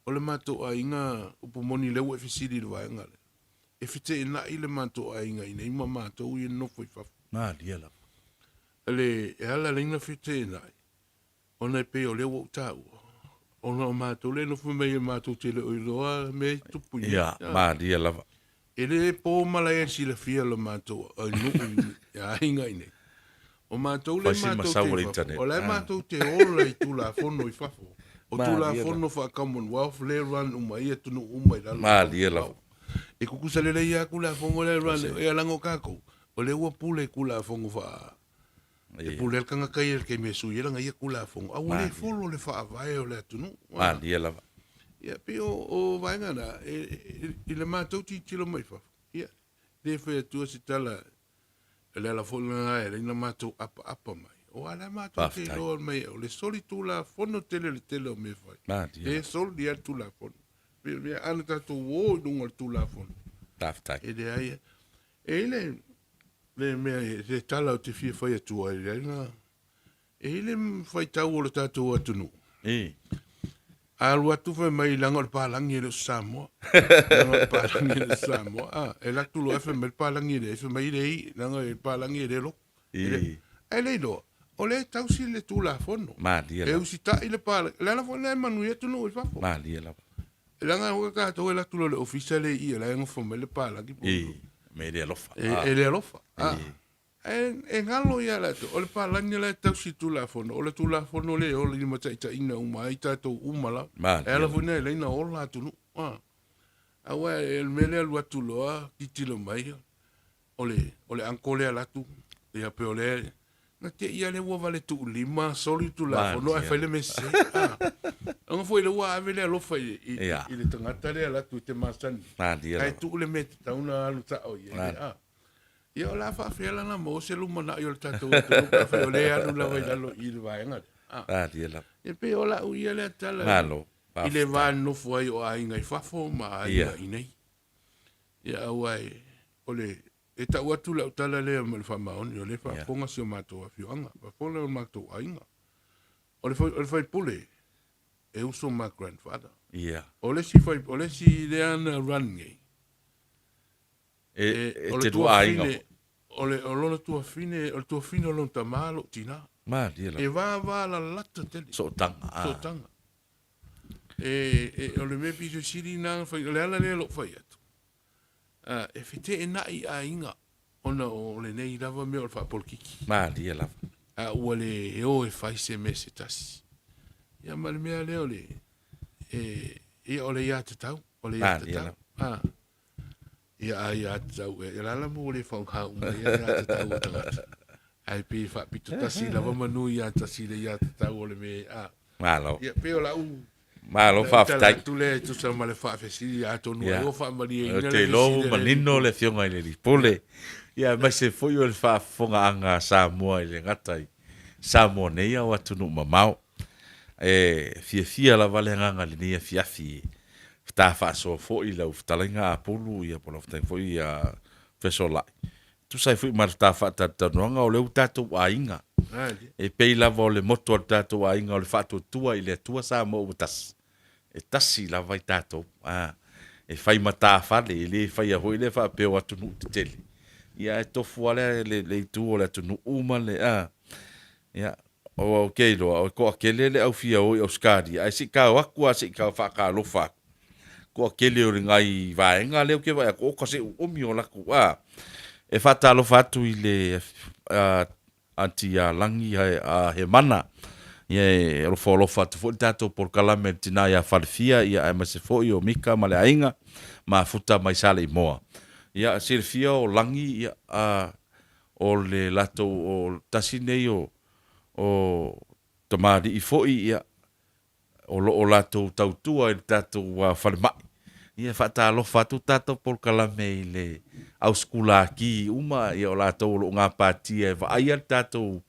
O le matou aiga, upu moni lea ua e fesili i le vaega lea. E feteenai le matou aiga i inei ma matou ia nofo i fafo. Malie lava. Le, e ala leina feteenai, ona e pei o lea ua ou taua, ona o matou lea e nofo mai matou te le o iloa mea e tupu i Ia, malie lava. E le po malae e silafia lo matou nuu i aiga i nei. O matou lea matou te i fafo, o la e matou te ola i Tulafono i fafo. O Tulafono faa-Commonwealth lea e run uma ai atunuu uma i lalo. Malie lava. E tutusa lelei lava Tulafono lea e run, ia leaga o tatou, o lea ua pule i Tulafono faa... E pule lava le tagata ia i le taimi e sui ai lana ia Tulafono, a ua le follow le faavae o le atunuu. Malie lava. Ia, pei o vaega na, i le matou tilotilo mai fafo, ia, le fai atua se tala O le ala foi lena e ala ai ona matou apaapa mai. Aua o la e matou te iloa mai o le solitulafono tele le tele o mea e fai. E soli lava le Tulafono. Pei o le mea, ana tatou o i luga o le Tulafono. Faafetai. E leai. E i ai le, le mea, le tala ou te fia fai atu ai, leai na, E i ai le faitau o le tatou atunuu. I. A alu atu fai mai leaga o le palagi e le o se Samoa. Leaga o le palagi e le o se Samoa. A, e alu atu loa fai mai le palagi e leai, fai mai leai, leaga o le palagi e le lotu. I. Ae le iloa, o lea e tausi le Tulafono. Malie E lava. usitai le palagi. O le ala foi lena e manuia atunuu i fafo. Malie lava. Leaga o tatou e alu atu loa i le ofisa lea i i, o la e nofo mai le palagi. I. Me le alofa. E le alofa. A. E, e galo ia latou, o le palagi la e tausi i Tulafono, o le Tulafono lea e ola i limataitaiina uma ai tatou uma lava. Malie. E ala foi lena e ala ai ona ola atunuu. A. Aua e, o le mea lea alu atu loa tilotilo mai, o le, o le uncle lea alu atu, ia pei o lea, na te i lava lea ua vale tuulima soli le Tulafono ae fai le mea sese. A. Ona foi lea ua ave le alofa i, i, Ia. i le tagata lea alu atu e te masani. Malie Ae lava. tuu le mea e tatau ona alu sao i ai. A. Ia o le a faafefea la ona maua se lumanai o le tatou atunuu pe afai o lea e alu lava i lalo i le vaega lea. Ah. Malie lava. E pei o lau ia lea tala Malo. i le va nofo ai o aiga i fafo ma aiga i nei. Ia aua e, o le, e tau atu lau tala lea ma le faamaoni, o lea e faafofoga si o matou afioaga, faafofoga o matou aiga. O le, o le faipule, e uso ma grandfather. Ia. O le isi, fai, o le isi lea na run nei, E, e te lua aiga foi. O le, o lona tuafine, o le tuafine o lona tama lou tina. Malie lava. E vava lalata tele. Sootaga. Ah. Sootaga. E, e, o le mea pito sili na fai, o le ala lea lou fai atu. Uh, e feteenai aiga ona o lenei lava mea o le faapolokiki. Malie lava. A ua le o e fai se mea se tasi. Ia ma le mea lea o le, e, ia o le aiatatau, o le aiatatau. Ah. Ia a aiatatau ea, ia la la mo le faaaoga uma ai aiatatau a tagata. Ae pei e faapito tasi lava manu ia tasi le aiatatau o le mea a. Malo. Ia pei o lau Malo faafetai. atu lea e tusa ma le faafesili atonu Ia. ai ua faamalieina Ou le te iloa fesili ua a le manino le Afioga i le Alii Pule. Ia, aemaise foi o le faafofogaaga a Samoa e le gata i Samoa nei a o atunuu mamao. E fiafia lava le agaga i lenei afiafi e ta faasoa foi lau fetalaiga Apulu ia po o lau fetalaiga foi Fesolai. E tusa ai foi ma le ta faatalatalanoaga o lea ua tatou aiga. E pei lava o le moto a le tatou aiga o le faatuatua i le Atua Samoa ua tasi. E tasi lava i tatou, a, e fai matafale, e le faia foi lea faapea o atunuu tetele, ia ae tofu lava le, le, le itu o le atunuu ma le, a, ia, aua ou te iloa, e toatele le au fia o i Ausetalia, ae se i tao atu lava se i tau faatalofa atu, toatele o nai vaega lea ou te vaai atu, oka se umi o latou, a. E faatalofa atu i le Aunty ia Lagi Hemana, ia e alofa alofa atu foi le tatou polokalame i le tina ia Falefia, ia aemaise foi o Mika ma le aiga, mafuta mai Saleimoa. Ia silafia o Lagi, ia, a, o le latou, o tasi nei o, o tamalii foi, ia, o lo o latou tautua i le tatou falemai. Ia e faatalofa atu le tatou polokalame i le au sikulaki uma ia o latou o lo o gapatia e vaaia le tatou,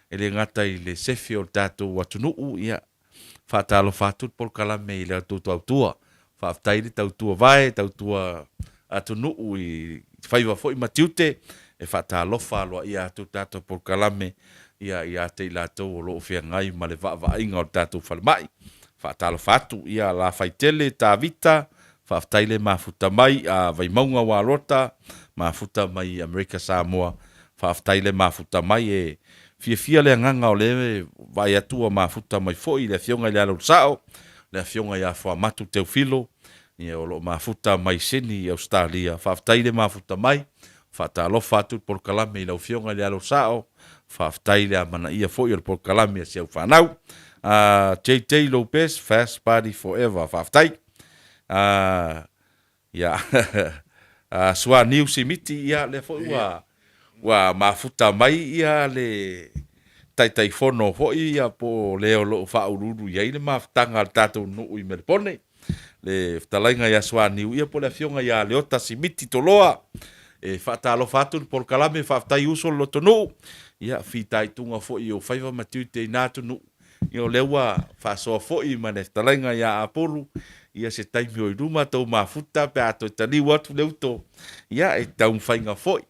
e le gata i le sefe o le tatou atunuu, ia faatalofa atu le polokalame i le tou tautua. Faafetai le tautua vae, tautua atunuu i faiva foi ma tiute. E faatalofa aloaia atu le tatou polokalame ia ia te i latou o lo o feagai ma le vaavaaiga o le tatou falemai. Faatalofa atu ia Lafaitele Tavita, faafetai le mafuta mai a Vaimauga Ualota, mafuta mai Amerika Samoa, faafetai le mafuta mai. E fiafia le agaga o lea e vaai atu ua mafuta mai foi le Afioga i le Alolusao, le Afioga ia Fuamatu Teofilo, ia o lo o mafuta mai Sini i Ausetalia. Faafetai le mafuta mai. Faatalofa atu le polokalame i lau Afioga i le Alosao, faafetai le amanaia foi o le polokalame a si au fanau. JJ Lopez, Fast Party Forever, faafetai. Ia, Suaniu Simiti, ia lea foi ua ua mafuta mai ia le Taitaifono foi ia po o le o lo o faauluulu i ai le mafutaga a le tatou nuu i Melepone. le fetalaiga ia Suaniu ia po o le afioga ia Leota Simiti Toloa. E faatalofa atu le polokalame, faafetai uso le lotonuu, ia fitaituga foi i ou faiva ma tiute i na atunuu. Ia o lea ua faasoa foi ma le fetalaiga ia Apulu, ia se taimi o i luma tou mafuta pe a toe taliu atu le uto, ia e taumafaiga foi,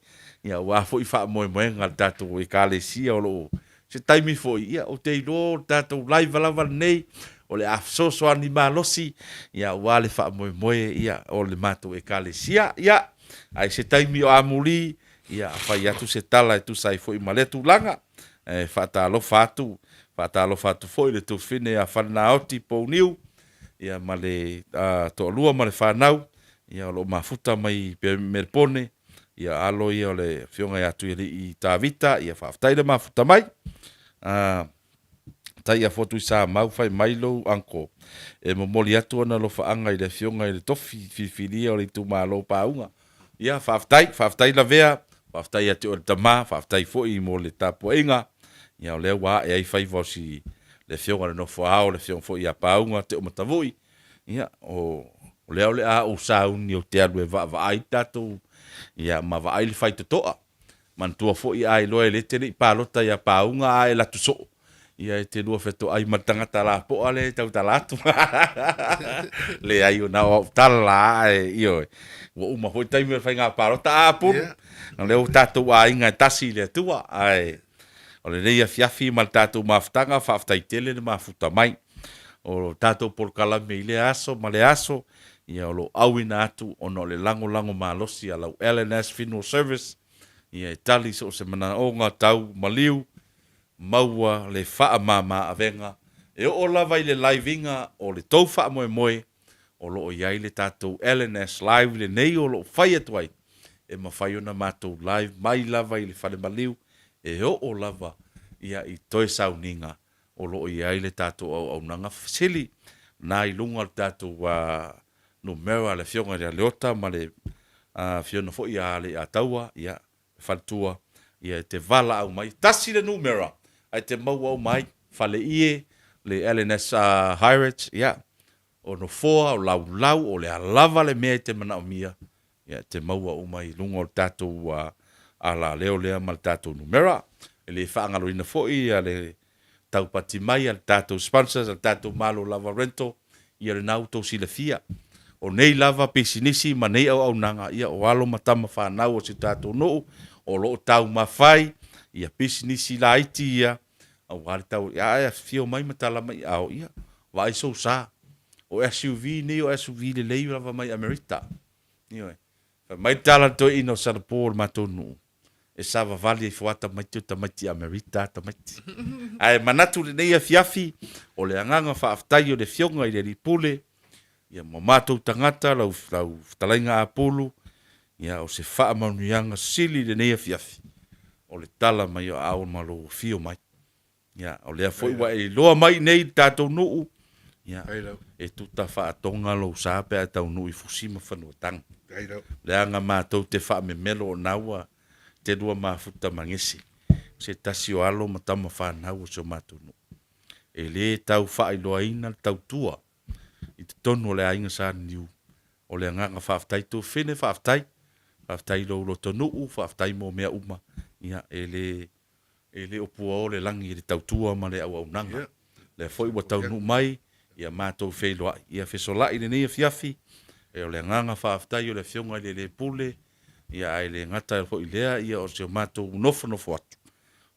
ia aua foi faamoemoega a le tatou Ekalesia o lo o Se taimi foi, ia, ou te iloa o le tatou live lava lenei, o le a fesoasoani malosi, ia, aua le faamoemoe, ia, o le matou Ekalesia. Ia, ae se taimi o amuli, ia, fai atu se tala e tusa ai foi ma lea tulaga. E faatalofa atu, faatalofa atu foi i le tuafafine ia Falenaoti Pouniu, ia, ma le toalua ma le fanau, ia, o lo o mafuta mai Melepone, Ia alo ia o le afioga ia Tuialii Tavita, ia faafetai le mafuta mai. Tai afu atu i Samau fai mai lou uncle e momoli atu ona alofaaga i le afioga i le tofi filifilia o le itumalo o Paauga. Ia faafetai, faafetai Lavea, faafetai ia te oe le tama, faafetai foi mo le tapuaiga. Ia o lea ua ae ai faiva o si le afioga i le nofo ao, le afioga foi ia Paauga Teomatavui. Ia, o lea o le a ou sauni ou te alu e vaavaai le tatou, ia, ma vaai le faitotoa. Manatua foi a iloa e le te le i palota ia Pauga a e alu atu soo, ia e te lua fetoai ma le tagata lapoa lea e tautala atu. Leai, na o au tala lava ae, ioe, ua uma foi le taimi o le faiga palota. A Apulu, o lea ua tatou aiga e tasi i le Atua, ae o lenei afiafi ma le tatou mafutaga, faafetai tele le mafuta mai. O tatou polokalame i lea aso ma lea aso, ia o lo o auina atu ona o le lagolago malosi a lau LNS Funeral Service, ia e tali so o se manaoga tau maliu, maua le faamama avega e oo lava i le live iga o le tou faamoemoe o lo o i ai le tatou LNS Live lenei o lo o fai atu ai e mafai ona matou live mai lava i le fale maliu e oo lava ia i toe sauniga o lo o i ai le tatou auaunaga fesili na i luga o le tatou numera a le Afioga ia Leota ma le Afioga foi ia Aleiataua, ia, le faletua, ia e te valaau mai. Tasi le numera ae te maua uma ai, Faleie, le LNS Hirates, ia, o nofoa, o laulau, o le a lava le mea e te manaomia, ia e te maua uma i luga o le tatou alaleo lea ma le tatou numera. E le faagaloina foi le taupati mai a le tatou sponsors a le tatou Malo Lava Rental, ia lena ua tou silafia. O nei lava pisinisi ma nei auaunaga, ia o alo ma tama fanau o si o tatou nuu o lo o taumafai ia pisinisi laiti ia aua le tau ae afifio mai ma tala mai i aao, ia vaai sou sa. O SUV nei o SUV lelei lava mai Amerika. Ioe. Fai mai le tala a le toeaina o Salapo o le matou nuu, e savavali ai fua tamaiti o tamaiti Amerita a tamaiti. Ae manatu lenei afiafi, o le agaga faafetai o le Afioga i le Alii Pule, ia ma matou tagata, lau, lau fetalaiga Apulu, ia o se faamanuiaga sili lenei afiafi, o le tala mai o aao ma lou afio mai. Ia, o lea foi ua e iloa mai i inei i le tatou nuu, ia, e tuta faatoga lou sa pe a e taunuu i Fusi ma Fanuataga. Leaga matou te faamemelo o na ua te lua mafuta ma gese, o se tasi o alo ma tama fanau o si o matou nuu. E le tau faailoaina le tautua i totonu o le aiga Sa Niniu. O le agaga faafetai Tuafafine, faafetai. Faafetai i lou lotonuu, faafetai mo mea uma. Ia, e le E le o puao le lagi i le tautua ma le auaunaga. Lea foi ua taunuu mai, ia matou feiloai, ia fesola'i i lenei afiafi. E o le agaga faafetai o le Afioga i le Le Pule, ia ae le gata foi i lea, ia o si o matou nofonofo atu,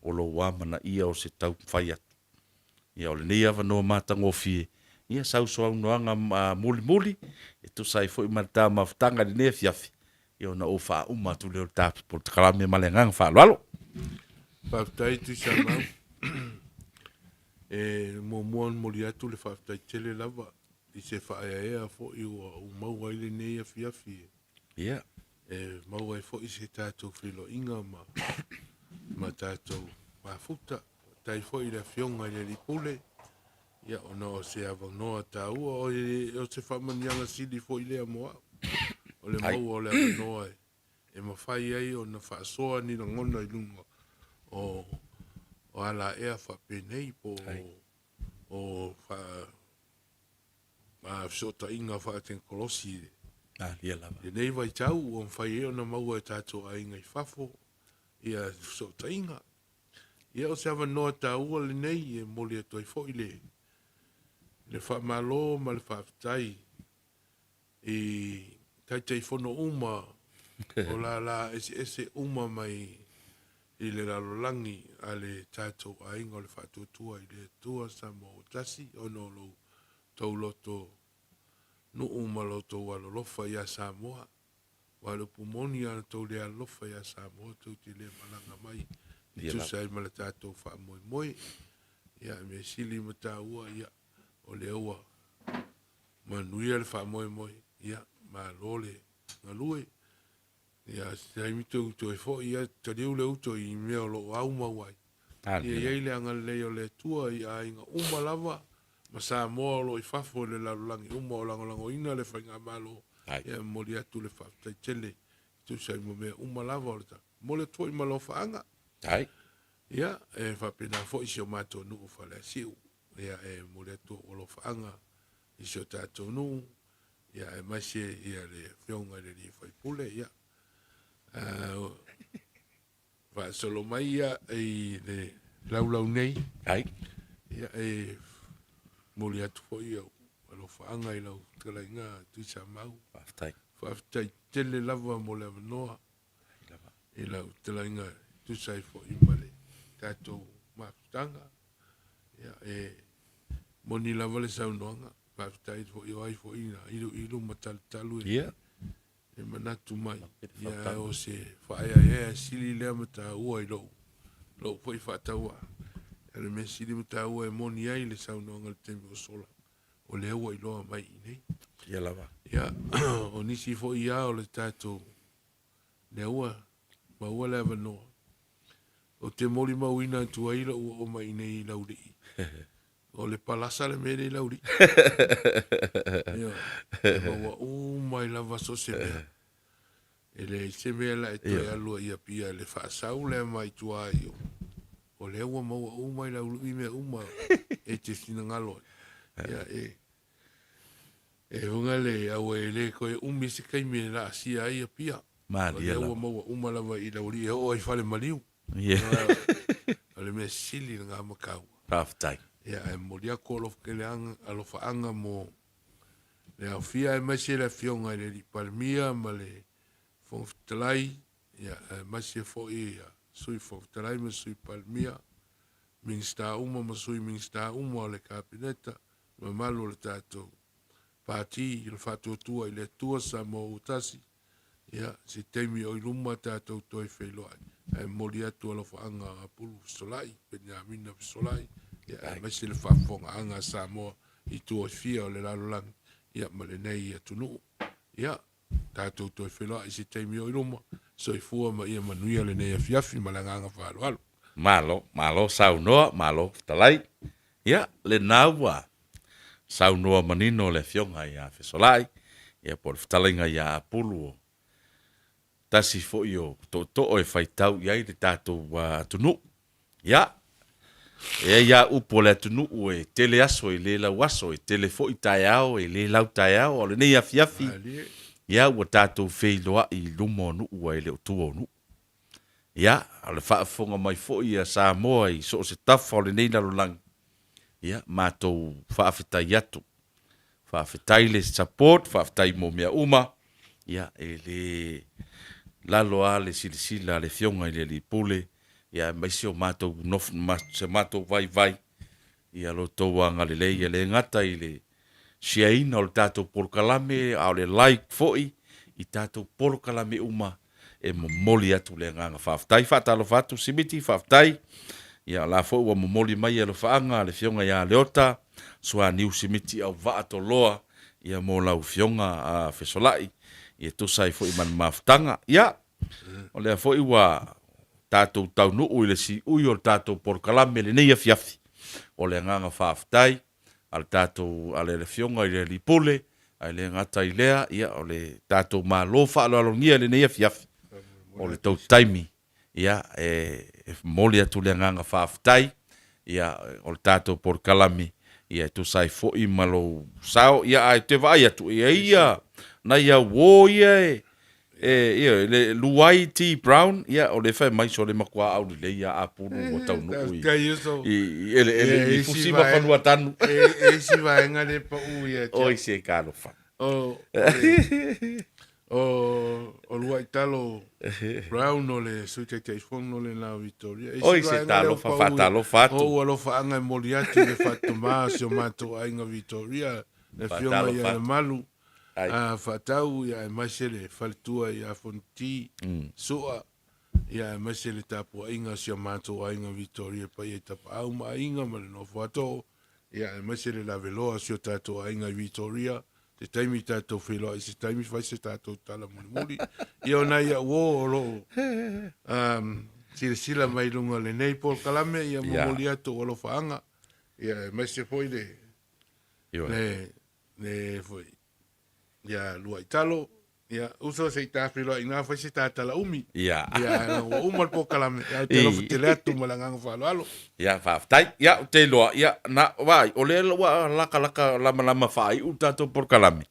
o lou amanaia o se taumafai atu. Ia o lenei avanoa matagofie, ia sau saunoaga mulimuli e tusa ai foi ma le ta mafutaga i lenei afiafi, ia ona ou faauma atu lea o le ta polokalame ma le agaga faaaloalo. Faafetai Tuisamau. E muamua ona momoli atu le faafetai tele lava i se faaeaea foi ua ou maua ai lenei afiafi e maua ai foi se tatou feiloaiga ma ma tatou mafuta. Faafetai foi i le Afioga i le Alii Pule, ia ona o se avanoa taua, o se faamanuiaga sili foi lea mo au, o le maua o le avanoa e mafai ai ona faasoa ni lagona i luga o alaea faapenei po o fesootaiga faatekonolosi i lenei vaitau ua mafai ai ona maua e tatou aiga i fafo ia fesootaiga. Ia o se avanoa taua lenei e momoli atu ai foi le le faamalo ma le faafetai i Taitaifono uma o lala eseese uma mai i le lalolagi a le tatou aiga o le Faatuatua i le Atua Samoa ua Tasi ona o lo outou loto nuu ma lo outou alolofa ia Samoa. Aua o le upu moni, a na tou le alolofa ia Samoa, tou te le malaga mai e tusa ai ma le tatou faamoemoe. Ia, e mea sili ma taua, ia, o lea ua manuia le faamoemoe, ia, malo le galue. Ia, se taimi tou toe foi, ia, taliu le uto i mea o lo o aumau ai. Ia i ai le agalelei o le Atua i aiga uma lava ma Samoa o lo o i fafo i le lalolagi uma o lagolagoina le Faigamalo. Ia e momoli atu le faafetai tele e tusa ai ma mea uma lava o le ta. Momoli atu foi ma alofaaga. Ia e faapena foi si o matou nuu o Faleasiu. Ia e momoli atu ou alofaaga i si o tatou nuu, ia aemaise ia le Afioga i le alii faipule. Ia faasolo mai ia i le laulau nei. Ia e momoli atu foi ou alofaaga i lau fetalaiga Tuisamau. Faafetai. Faafetai tele lava mo le avanoa i lau fetalaiga e tusa ai foi ma le tatou mafutaga. Ia e moni lava le saunoaga, faafetai foi o ai foi na iluilu ma talutalu e E manatu mai, ia o se faaeaea sili lea ma taua i lou, lou foi faatauvaa. O le mea sili ma taua e moni ai le saunoaga i le taimi ua sola, o lea ua iloa mai i inei. Ia lava. Ia, o nisi foi ia o le tatou, lea ua maua le avanoa. Ou te molimauina atu ai lou oo mai i inei i Laulii. O le palasa le mea lea i Laulii. Ioe. E maua uma ai lava so o se mea. E leai se mea la e toe alu ai i Apia i le faasau lea mai tua i o. O lea ua maua uma i Laulii mea uma e te finagalo ai. Ia, e, e uga le aua e le toe umi se taimi e laasia ai Apia. O lea ua maua uma lava i le aualii e oo ai i fale maliu. O le mea sili lena ma taua. Faafetai. Ia, ae momoli atu alofaaga mo le aofia aemaise le Afioga i le Alii Palemia ma le Fofoga Fetalai, ia, aemaise foi ia Sui Fofoga Fetalai ma Sui Palemia, Minisita uma ma Sui Minisita uma o le Kapeneta, le mamalu o le tatou Pati o le Faatuatua i le Atua Samoa ua Tasi. Ia, se taimi o i luma tatou toe feiloai, ae momoli atu alofaaga a Apulu Fesolai, Peniamina Fesolai, ia, aemaise le faafofogaaga a Samoa i tua e fia o le lalolagi, ia, ma lenei atunuu. Ia, tatou toe feiloai i se taimi o i luma. Soifua ma ia manuia lenei afiafi ma le agaga faaaloalo. Malo, malo saunoa, malo fetalai. Ia, lena ua saunoa manino le Afioga ia Fesolai, ia po o le fetalaiga ia Apulu o tasi foi o tootoo e faitau i ai le tatou atunuu. Ia, e ai lava upu a le atunuu e tele aso e le lau aso, e tele foi taeao e le lau taeao, a o lenei afiafi, ia ua tatou feiloai i luma o nuu ae le o tua o nuu. Ia, o le faafofoga mai foi a Samoa i so o se tafa o lenei lalolagi, ia, matou faafetai atu. Faafetai le support, faafetai mo mea uma. Ia, e le lalo lava le silasila a le Afioga i le Alii Pule, ia aemaise o matou nofo, se matou vaivai ia lo outou agalelei, e le gata i le share ina o le tatou polokalame, a o le like foi i tatou polokalame uma e momoli atu le agaga faafetai. Faatalofa atu Simiti, faafetai. Ia o la foi ua momoli mai alofaaga a le Afioga ia Leota Suaniu Simiti Auvaa Toloa, ia mo lau Afioga a Fesolai, ia tusa ai foi ma le mafutaga. Ia, o lea foi ua tatou taunuu i le siui o le tatou polokalame i lenei afiafi. O le agaga faafetai a le tatou, a le Afioga i le Alii Pule, ae le gata i lea, ia, o le tatou Malo faaaloalogia i lenei afiafi, o le tou taimi, ia, e momoli atu le agaga faafetai, ia, o le tatou polokalame, ia, e tusa ai foi ma lou sao, ia, ae ou te vaai atu, e i ai ia nai au uo ia e, E, ioe, le Luai T. Brown, ia, o lea e fai mai, sole matua aulelei lava Apulu ua taunuu i, i, i eleele i Fusi ma Fanuatanu. E isi vaega le pau ia te Oi se talofa. O, o, o Luai Talo Brown o le Sui Taitaifono lena o Victoria. Isi Oi se talofa, faatalofa atu. O ua alofaaga e moli atu le faatuma o si o matou aiga Victoria, le Afioga ia Lemalu. A faatau ia aemaise le faletua ia Fonoti Sua ia aemaise le tapuaiga a si o matou aiga Victoria Paia i Tapaau ma Aiga ma le nofo a Too ia aemaise le laveloa o si o tatou aiga i Victoria se taimi tatou feiloai se taimi fai se tatou tala mulimuli ia o nai au uo o lo o silasila mai i luga o lenei polokalame ia momoli atu ou alofaaga ia aemaise foi le le Le foi ia Luai Talo, ia uso se i ta feiloai ina fai se ta tala umi. Ia. Ia ua uma le polokalame, ia ou te alofa tele atu ma le agaga faaaloalo. Ia faafetai. Ia ou te iloa, ia na vaai, o lea ua lakalaka lamalama faaiu le tatou polokalame.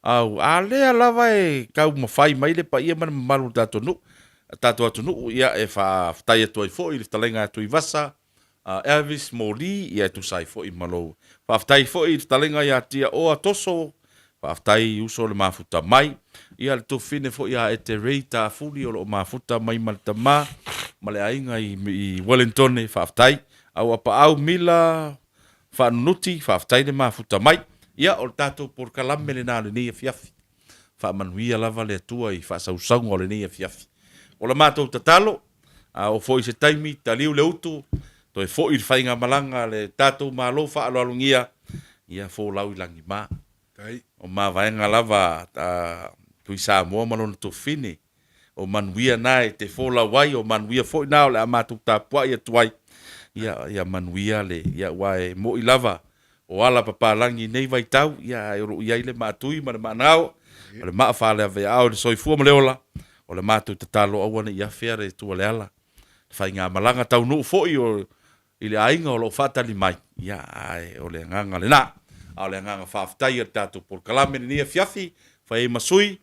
Au, a lea lava e taumafai mai le paia ma le mamalu o le tatou nuu, tatou atunuu, ia e faafetai atu ai foi i le fetalaiga a Tuivasa, a Elvis Moli, ia e tusa ai foi ma lou faafetai foi i le fetalaiga ia Tiaoa Toso, faafetai uso le mafuta mai, ia le tufine foi ia Ete Ray Tafuli o lo o mafuta mai ma le tama ma le aiga i, i Wellingtone, faafetai. Au Apaau Mila Faanunuti, faafetai le mafuta mai. Ia o le tatou polokalame lena o lenei afiafi. Faamanuia lava le Atua i faasausauga o lenei afiafi. O la matou tatalo, a oo foi i se taimi, taliu le utu, toe foi le faigamalaga a le tatou Malo faaaloalogia, ia folau i lagima. O mavaega lava a Tuisamoa ma lona Tofine, o manuia na e te folau ai, o manuia foi na o le a matou tapuai atu ai, ia, ia manuia le, ia, aua e mo'i lava o ala papalagi i nei vaitau, ia, ae o lo o i ai le maatui ma le maanao, o le maa faaleaveao i le soifua ma le ola, o le matou tatalo aua ne i afea le Atua le ala, le faigamalaga taunuu foi o i le aiga o lo o faatali mai, ia, ae o le agaga lena. A o le agaga faafetai a le tatou polokalame i lenei afiafi, fai ai ma sui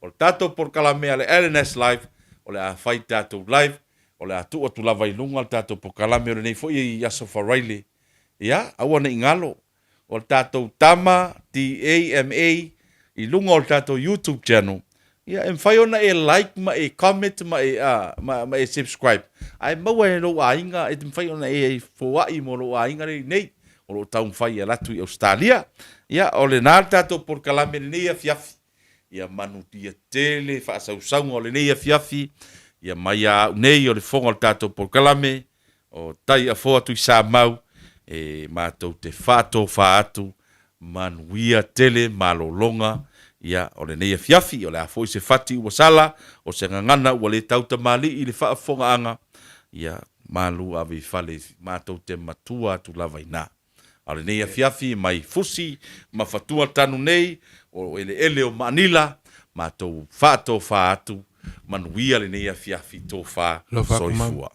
O le tatou polokalame a le LNS Live, o le a fai tatou live, o le a tuu atu lava i luga le tatou polokalame o lenei foi aso Faraile. Ia, aua ne i galo, o le tatou Tama, T-A-M-A, i luga o le tatou YouTube channel, ia, e mafai ona e like ma e comment ma e, a, ma, ma e subscribe, ae maua e lou aiga, e mafai ona e foai mo lou aiga lea i inei, o lo o taumafai e alu atu i Ausetalia. Ia, o lena le tatou polokalame i lenei afiafi. Ia manuia tele faasausauga o lenei afiafi, ia mai a au nei o le fofoga o le tatou polokalame, o Taiafoa Tuisamau, e matou te faatofa atu, manuia tele malologa, ia, o lenei afiafi. O le a foi se fati ua sala, o se gagana ua le tautamalii i le faafofogaaga, ia, malu ave i fale matou te matua atu lava i ina. A o lenei afiafi mai Fusi ma Fatua tanu nei o eleele o Maanila, matou faatofa atu, manuia lenei afiafi, tofa soifua.